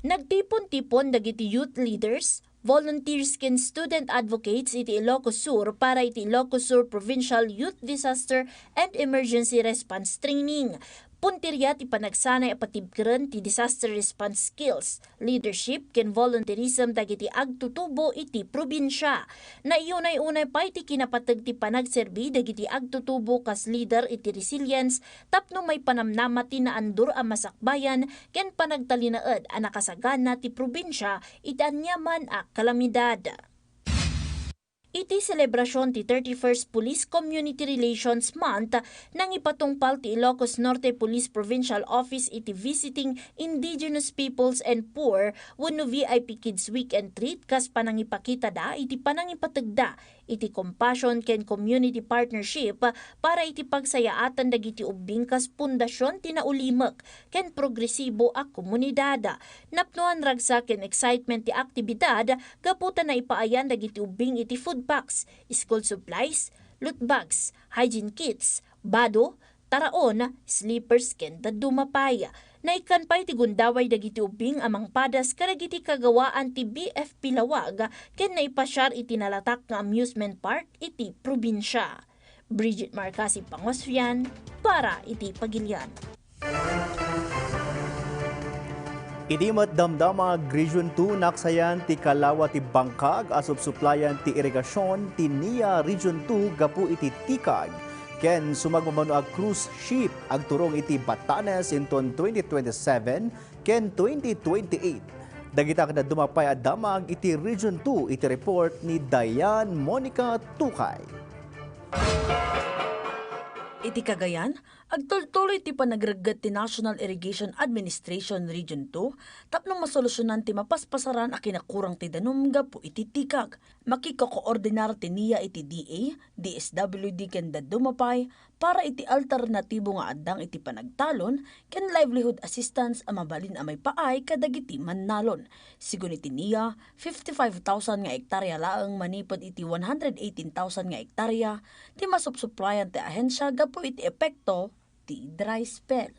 Nagtipon-tipon dagiti youth leaders, volunteers ken student advocates iti Ilocos Sur para iti Ilocos Sur Provincial Youth Disaster and Emergency Response Training. Punteria ti panagsanay a patibkeren ti disaster response skills, leadership, ken volunteerism dagiti agtutubo iti probinsia. Naiyunay-unay pay ti kinapateg ti panagserbi dagiti agtutubo kas leader iti resilience tapno maipanamnama ti naandur a masakbayan ken panagtalinaed a nakasagana ti probinsia iti aniaman a kalamidad. Iti selebrasion ti thirty-first Police Community Relations Month, nangipatungpal ti Ilocos Norte Police Provincial Office iti Visiting Indigenous Peoples and Poor wenno V I P Kids Week and Treat kas panangipakitada iti panangipategda iti compassion ken community partnership para iti pagsayaatan dagiti ubbing kas pundasion ti naulimek ken progresibo a komunidad. Napnoan ragsak ken excitement ti aktibidad gapu ta naipaayan dagiti ubbing iti food packs, school supplies, loot bags, hygiene kits, bado, taraon, slippers, ken dadduma pay. Naikkan pay ti gundaway dagiti ubbing a mangpadas kadagiti kagawaan ti B F P Laoag ken naipasiar iti nalatak nga amusement park iti probinsia. Bridget Marcasi Pangosfian para iti Pagilian. Idi met damdamag Region two, naksayan ti kalawa ti bangkag a supsuplayan ti irigasion ti NIA Region two gapu iti tikag ken sumagmamano a cruise ship agturong iti Batanes inton twenty twenty-seven ken twenty twenty-eight. Dagita ken dadduma pay a damag iti Region two iti report ni Diane Monica Tukay. Iti Cagayan, agtultuloy ti panagregget ti National Irrigation Administration Region two tapno masolusionan ti mapaspasaran a kinakurang ti danum gapu iti tikag. Makikokoordinar ti NIA iti D A, D S W D ken dadduma pay para iti alternatibo nga addang iti panagtalon ken livelihood assistance a mabalin a maipaay kadagiti mannalon. Sigun iti NIA, fifty-five thousand nga ektarya laeng manipud iti one hundred eighteen thousand nga ektarya ti masupsuplayan ti ahensia gapu iti epekto ti dry spell.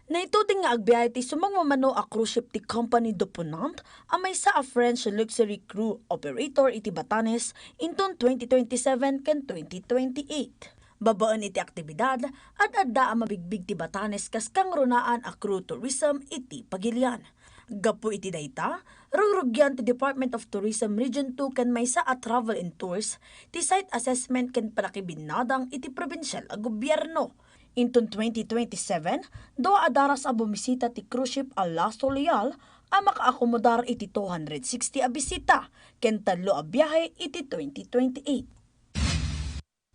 Naituding nga agbiahe ti sumagmamano a cruise ship ti Compagnie du Ponant a maysa a French luxury cruise operator iti Batanes inton twenty twenty-seven ken twenty twenty-eight. Babaen iti aktibidad, ad-adda a mabigbig ti Batanes kas kangrunaan a cruise tourism iti Pagilian. Gapu iti dayta, rugrugian ti Department of Tourism Region two ken maysa a Travel and Tours ti site assessment ken panakibinnadang iti probinsial a gobierno. Inton twenty twenty-seven, dua a daras a bumisita ti cruise ship a La Soleil a makaakomodar iti two hundred sixty a bisita ken tallo a biahe iti twenty twenty-eight.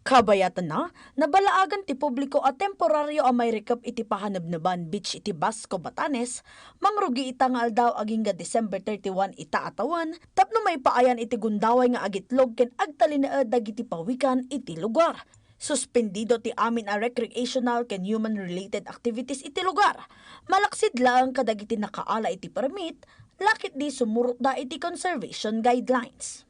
Kabayatanna, nabalaagan ti publiko a temporario a mairikep iti Pahanebneban Beach iti Basco, Batanes, mangrugi ita nga aldaw agingga December thirty-one ita a tawen tapno maipaayan iti gundaway nga agitlog ken agtalinaed dagiti pawikan iti lugar. Suspendido ti amin a recreational ken human-related activities iti lugar, malaksid laeng kadagiti nakaala iti permit, laketdi sumurotda iti conservation guidelines.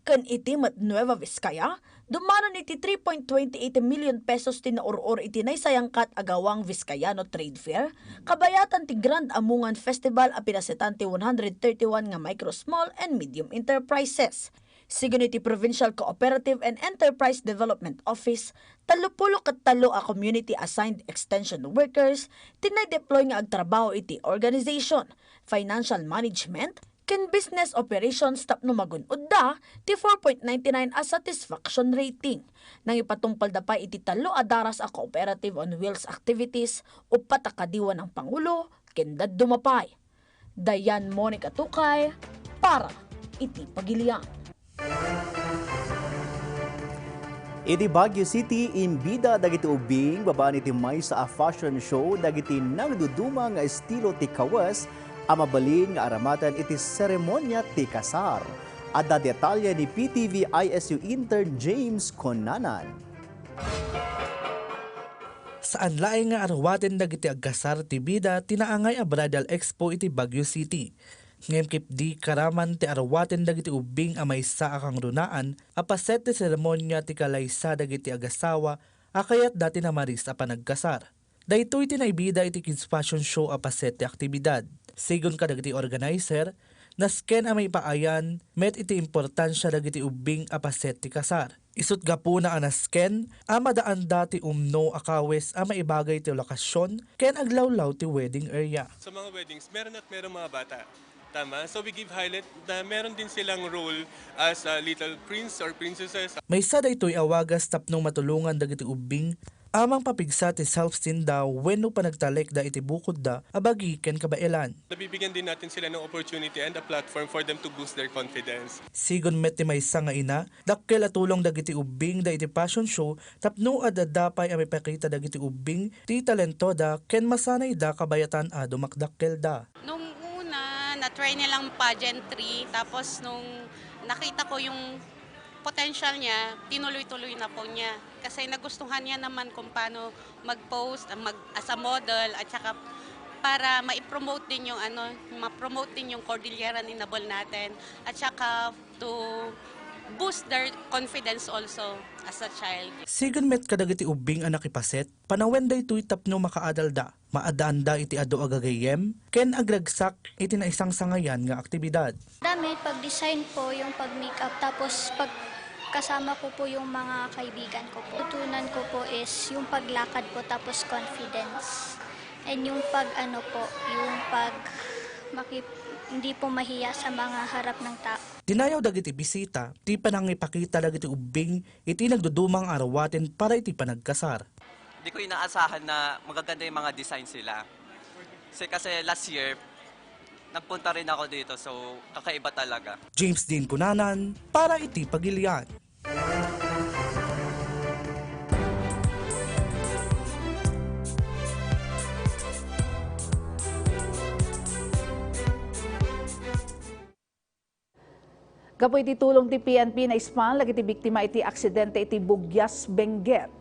Ken iti met Nueva Vizcaya, dumanon iti three point twenty eight million pesos ti naur-or iti naisayangkat a Gawang Vizcayano Trade Fair, kabayatan ti Grand Amongan Festival a pinasetan ti one hundred thirty-one nga micro, small, and medium enterprises. Sigun iti Provincial Cooperative and Enterprise Development Office, tallopulo ket tallo a community-assigned extension workers ti nai-deploy nga agtrabaho iti organization, financial management, ken business operations tapno magun-odda ti four point nine nine a satisfaction rating. Nangipatungpalda pay iti tallo a daras a Cooperative on Wheels activities, uppat a kadiwan ang pangulo, ken dadduma pay. Dayan Monica Tukay para iti Pagilian. Iti Baguio City, imbida dagiti ubbing babaen iti maysa a fashion show dagiti nagduduma nga estilo ti kawes a mabalin nga aramaten iti seremonia ti kasar. Adda detalye ni P T V I S U intern James Conanan. Saan laeng nga arwaten dagiti agkasar ti bida ti naangay a Bridal Expo iti Baguio City. Ngem kipdi karaman ti arwaten dagiti ubbing a maysa a kangrunaan a paset ti seremonia ti kalaysa dagiti agasawa a kayatda ti namaris a panagkasar. Daytoy ti naibida iti Kids Fashion Show a paset ti aktibidad. Sigun kadagiti organizer, nasken a maipaayan met iti importansia dagiti ubbing a paset ti kasar. Isut' gapuna a nasken a madaanda ti umno a kawes a maibagay ti lokasyon ken aglawlaw ti wedding area. Sa mga weddings, meron at meron mga bata. Tama? So we give highlight na meron din silang role as, uh, little prince or princesses. Maysa daytoy a wagas tapno matulongan dagiti ubbing a mangpapigsa ti self-esteem da wenno panagtalekda iti bukodda a bagi ken kabaelan. Nabibigyan din natin sila ng opportunity and a platform for them to boost their confidence. Sigun met ti maysa nga ina, dakkel a tulong dagiti ubbing da iti fashion show tapno adda pay a maipakita dagiti ubbing ti talentoda ken masanayda kabayatan a dumakdakkelda. Nung una, na-try nilang pageantry, tapos nung nakita ko yung potential niya, tinuloy-tuloy na po niya. Kasi nagustuhan niya naman kung paano mag-post, mag, as a model, at saka para ma-promote din yung ano, ma-promote din yung Cordilleran Inabol natin, at saka to boost their confidence also as a child. Sigun met kadagiti ubbing a nakipaset, panawen daytoy tapno makaadalda, maaddaanda iti adu a gagayyem, ken agragsak iti naisangsangayan nga aktibidad. Damit, pag-design po, yung pag-makeup, tapos pag kasama ko po yung mga kaibigan ko po. Tutunan ko po is yung paglakad po, tapos confidence. And yung pag ano po, yung pag makip-, hindi po mahiya sa mga harap ng tao. Dinayaw dagiti bisita ti panangipakita dagiti ubbing iti nagduduma nga arwaten para iti panagkasar. Di ko inaasahan na magaganda yung mga design sila. Kasi, kasi last year, nagpunta rin ako dito, so kakaiba talaga. James Dean Cunanan para iti Pagilian. Gapu iti tulong ti P N P, naispal dagiti biktima iti aksidente iti Bugyas, Benguet.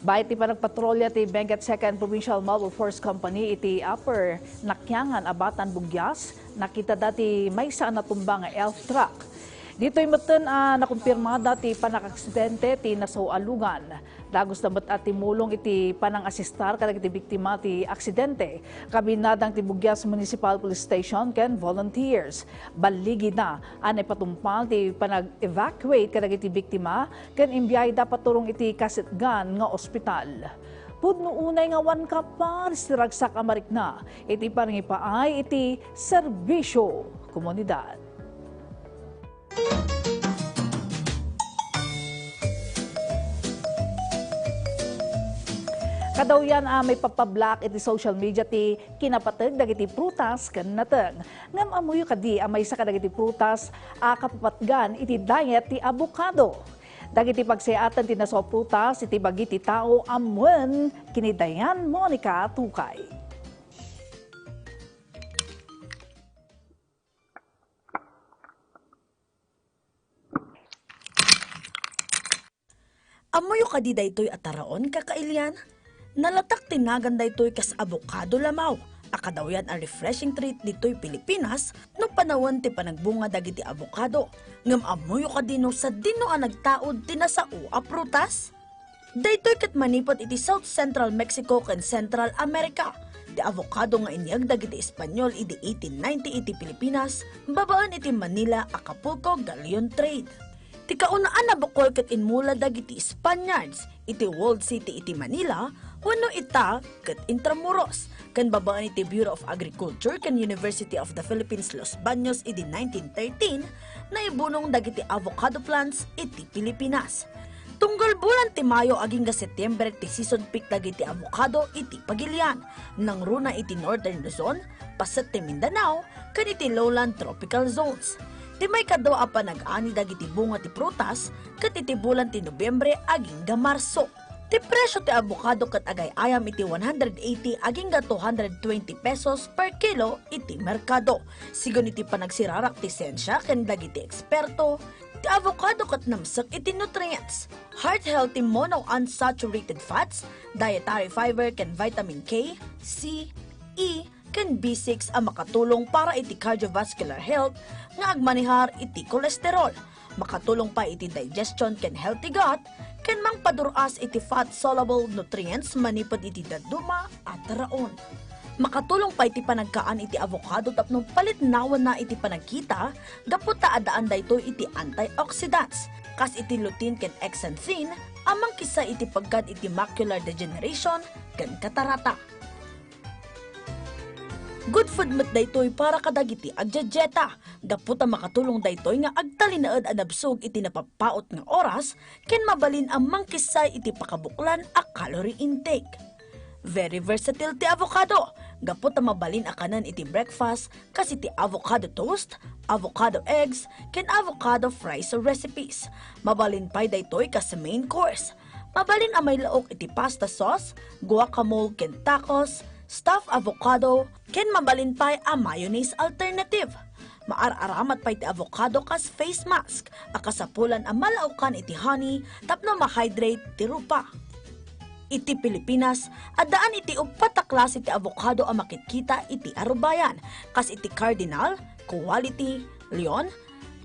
Baet ti panagpatrolya ti Benguet Second Provincial Mobile Force Company iti Upper Nakiangan a Batan, Bugyas, nakitada ti maysa a natumba nga elf truck. Ditoy metten a nakumpirmada ti panangaksidente ti nasao a lugan. Dagusda met a timulong iti panangasistar kadagiti biktima ti aksidente. Kabinadang ti Bugyas Municipal Police Station ken volunteers. Balligida a naipatungpal ti panag-evacuate kadagiti biktima ken imbiayda paturong iti kasetgan nga ospital. Pudno unay nga awan kaparis ti ragsak a marikna iti panangipaay iti serbisyo komunidad. Kadawyan a maipapablak iti social media ti kinapateg dagiti prutas ken nateng. Ngem ammoyo kadi a maysa kadagiti prutas a kapapatgan iti diet ti abokado? Dagiti pagsayaatan ti nasao a prutas iti bagi ti tao ammoen ken ni Dayan Monica Tukay. Ammoyo kadi daytoy a taraon, kakailian? Nalatak ti nagan daytoy kas abokado lamaw a kadawyan a refreshing treat ditoy Pilipinas no panawen ti panagbunga dagiti abokado. Ngem ammoyo kadi no sadino a nagtaud ti nasao a prutas? Daytoy ket manipud iti South Central Mexico ken Central America. Ti avocado nga inyeg dagiti Espanyol idi eighteen ninety iti Pilipinas, babaen iti Manila, Acapulco, galleon trade. Ti kaunaan a bukol ket inmula dagiti Spaniards iti Walled City iti Manila wenno ita ket Intramuros, ken babaen iti Bureau of Agriculture ken University of the Philippines Los Baños idi nineteen thirteen, naibunong dagiti avocado plants iti Pilipinas. Tunggal bulan ti Mayo agingga Setyembre ti season peak dagiti avocado iti pagilian. Nangruna iti Northern Luzon, paset ti Mindanao, ken iti lowland tropical zones. Ti maikadua a panag-ani dagiti bunga ti prutas ket iti bulan ti Nobyembre agingga Marso. Ti presyo ti avocado ket agay-ayam iti one hundred eighty agingga two hundred twenty pesos per kilo iti merkado. Sigun iti panagsirarak ti siensia ken dagiti eksperto, ti avocado ket namsek iti nutrients, heart healthy monounsaturated fats, dietary fiber ken vitamin K, C, E, ken B six a makatulong para iti cardiovascular health nga agmanehar iti kolesterol. Makatulong pay iti digestion ken healthy gut, ken mangpadur-as iti fat-soluble nutrients manipud iti dadduma a taraon. Makatulong pay ti panagkaan iti avocado tapno palitnawanna iti panagkita gapu ta addaan daytoy iti antioxidants, kas iti lutein ken zeaxanthin a mangkissay iti pagkan iti macular degeneration ken katarata. Good food met daytoy para kadagiti agdiadieta, gapu ta makatulong daytoy nga agtalinaed a nabsog iti napappaut nga oras ken mabalin a mangkissay iti pakabuklan a calorie intake. Very versatile ti avocado, gapu ta mabalin a kanen iti breakfast, kas iti avocado toast, avocado eggs, ken avocado fries recipes. Mabalin pay daytoy kas main course. Mabalin a mailaok iti pasta sauce, guacamole ken tacos, stuffed avocado, ken mabalin pay a mayonnaise alternative. Maar-aramat pay ti avocado kas face mask a kasapulan a malaokan iti honey tapno ma-hydrate ti rupa. Iti Pilipinas, addaan iti uppat a klase ti avocado a makitkita iti arubayan, kas iti Cardinal, Quality, Leon,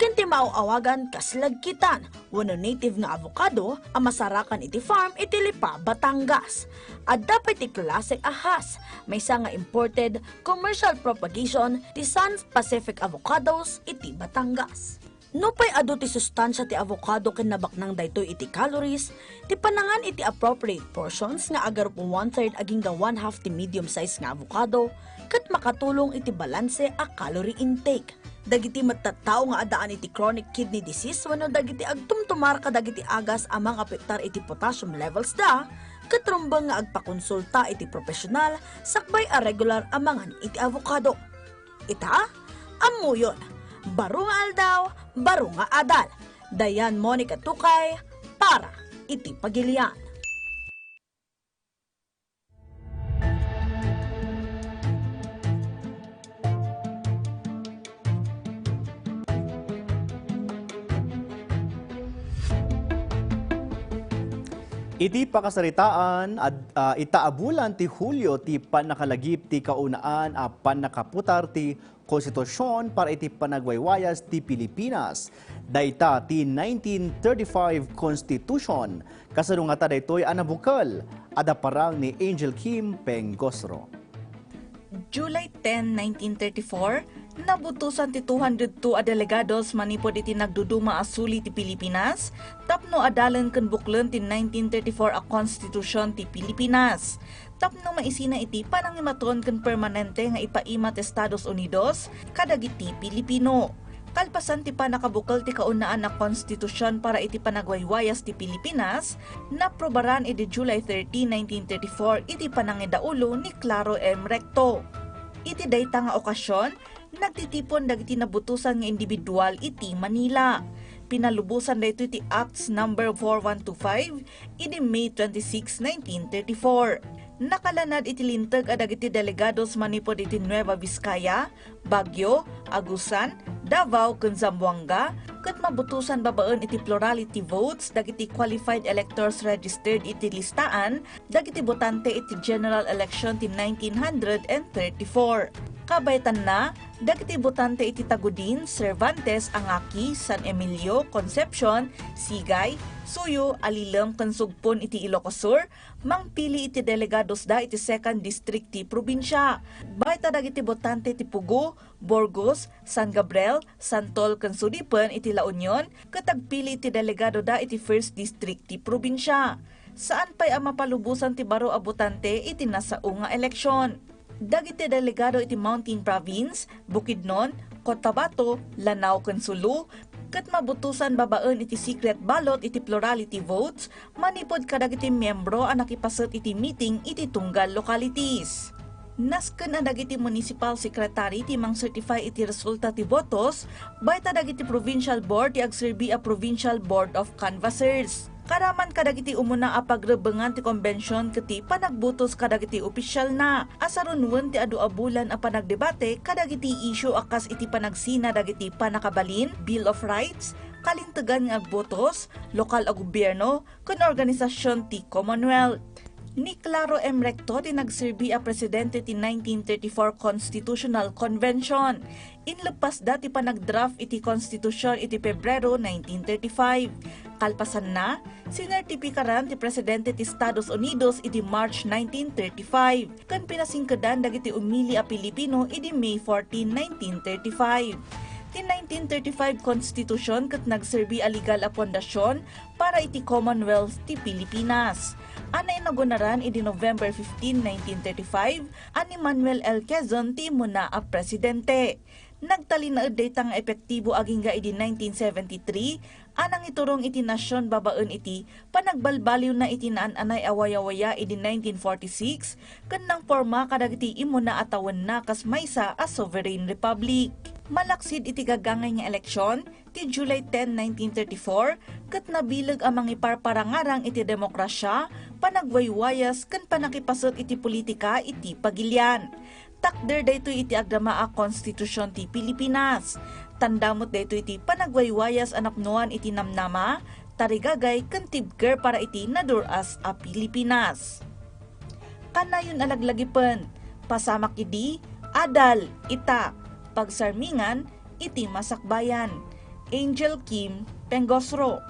ken ti maaw-awagan kas lagkitan wenno native nga avocado a masarakan iti farm iti Lipa, Batangas. Adda pay ti klase a Hass, maysa nga imported commercial propagation ti Sans Pacific Avocados iti Batangas. Nupay adu ti sustansia ti avocado ken nabaknang daytoy iti calories, ti panangan iti appropriate portions nga agarup one-third agingga one-half ti medium size nga avocado ket makatulong iti balanse a calorie intake. Dagiti met tattao nga addaan iti chronic kidney disease wenno dagiti agtumtumar kadagiti agas a mangapektar iti potassium levels da, ket rumbeng nga agpakonsulta iti profesional sakbay a regular a mangan iti avocado. Ita, ammoyon, baro nga aldaw, baro nga adal. Dayan Monica Tukay, para iti Pagilian. Iti pakasaritaan, ad-, ah, ita a bulan ti Hulio ti pannakalagip ti kaunaan a pannakaputar ti Konstitusion para iti panagwaywayas ti Pilipinas. Dayta ti nineteen thirty-five Constitution. Kasano ngata daytoy a nabukel? Adda parang ni Angel Kim Pengosro. July ten, nineteen thirty-four, nabutosan ti two hundred two a delegados manipud iti nagduduma a suli ti Pilipinas tapno adalen ken buklen ti nineteen thirty-four a Konstitusion ti Pilipinas. Tapno maisina iti panangimaton ken permanente nga ipaima ti Estados Unidos kadagiti Pilipino. Kalpasan ti pannakabukel ti kaunaan a konstitusion para iti panagwaywayas ti Pilipinas, naaprubaran idi July thirty, nineteen thirty-four iti panangidaulo ni Claro M. Recto. Iti dayta nga okasion, nagtitipon dagiti nabutosan nga individual iti Manila. Pinalubosan daytoy ti Acts Number four one two five idi May twenty-six, nineteen thirty-four. Nakalanad iti linteg a dagiti delegados manipud iti Nueva Vizcaya, Baguio, Agusan, Davao, ken Zamboanga, ket mabutosan babaen iti plurality votes dagiti qualified electors registered iti listaan dagiti botante iti general election ti nineteen thirty-four. Kabaetanna, dagiti botante iti Tagudin, Cervantes, Angaki, San Emilio, Concepcion, Sigay, Suyo, Alilem ken Sugpon iti Ilocos Sur mangpili iti delegadosda iti second district ti probinsia. Baeta dagiti botante ti Pugo, Burgos, San Gabriel, Santol ken Sudipen iti La Union ket agpili iti delegadoda iti first district ti probinsia. Saan pay a mapalubosan ti baro a botante iti nasao nga eleksyon. Dagiti delegado iti Mountain Province, Bukidnon, Cotabato, Lanao ken Sulu ket mabutosan babaen iti secret ballot iti plurality votes manipud kadagiti miyembro a nakipaset iti meeting iti tunggal localities. Nasken a dagiti municipal secretary ti mang-certify iti resulta ti botos, baita dagiti provincial board ti agserbi a Provincial Board of Canvassers. Karaman kadagiti umuna a pagrebbengan ti konbensyon ket ti panagbutos kadagiti opisyalna. Asarunuen ti adu a bulan a panagdebate kadagiti isyu a kas iti panagsina dagiti pannakabalin, Bill of Rights, kalintegan nga agbotos, lokal a gobierno, ken organisasyon ti Commonwealth. Ni Claro M. Recto ti nagserbi a presidente ti nineteen thirty-four Constitutional Convention. Inleppasda ti panagdraft iti konstitusyon iti Pebrero nineteen thirty-five. Kalpasanna, sinertipikaran ti presidente ti Estados Unidos iti March nineteen thirty-five, ken pinasingkedan dagiti umili a Pilipino idi May fourteen, nineteen thirty-five. Ti nineteen thirty-five Constitution ket nagserbi a legal a pundasyon para iti Commonwealth ti Pilipinas, a nainagunaran idi November fifteen, nineteen thirty-five, a ni Manuel L. Quezon ti immuna a presidente. Nagtalinaed dayta nga epektibo agingga idi nineteen seventy-three a nangiturong iti nasion babaen iti panagbalbaliwna iti naan-anay a wayawaya idi nineteen forty-six ken nangporma kadagiti immuna a tawenna kas maysa a sovereign republic. Malaksid iti gagangay nga eleksyon, ti July ten, nineteen thirty-four, ket nabileg a mangiparparangarang iti demokrasia, panagwaywayas, ken pannakipaset iti politika iti pagilian. Takder daytoy iti agdama a konstitusion ti Pilipinas. Tanda met daytoy iti panagwaywayas a napnoan iti namnama, tarigagay, ken tibker para iti nadur-as a Pilipinas. Kanayon a laglagipen, pasamak idi, adal, ita, pagsarmingan, iti masakbayan. Angel Kim Pengosro.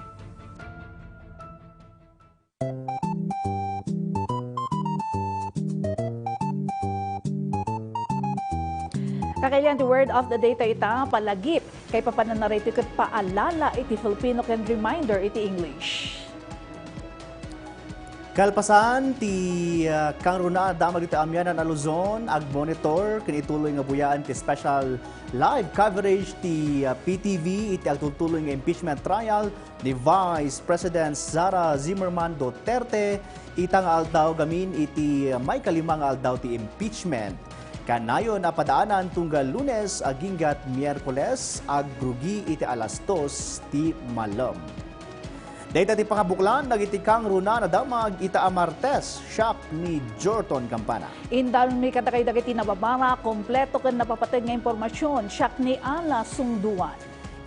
Kakailian ti word of the day ta ita, palagip. Kaipapananna daytoy ket paalala iti Filipino ken reminder iti English. Kalpasan ti, ah, kangrunaan a damag iti amianan a Luzon, agmonitor ken ituloy nga buyaan ti special live coverage ti, ah, P T V iti agtultuloy nga impeachment trial ni Vice President Sara Zimmerman Duterte ita nga aldaw gamin iti maikalima nga aldaw ti impeachment. Kanayon a padaanan tunggal Lunes aginggat Miyerkules, agrugi iti alas dos ti malem. Dayta ti pangabuklan dagiti kangrunaan a damag ita a Martes, siak ni Jorton Campana. Indanmi kadakay dagiti nababara, kompleto ken napapateg nga impormasyon, siak ni Ana Sungduan.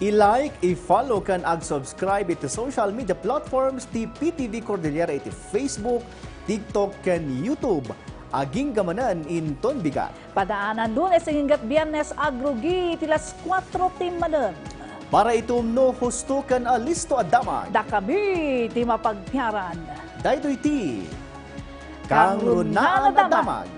I-like, i-follow ken ag-subscribe iti social media platforms ti P T V Cordillera iti Facebook, TikTok ken YouTube. Agingga manen inton bigat. Padaanan Lunes aginggat Biernes agrugi iti las kuatro ti malem. Para iti umno, husto ken alisto a damag. Dakami ti mapagtiaran. Daytoy ti Kangrunaan a Damag.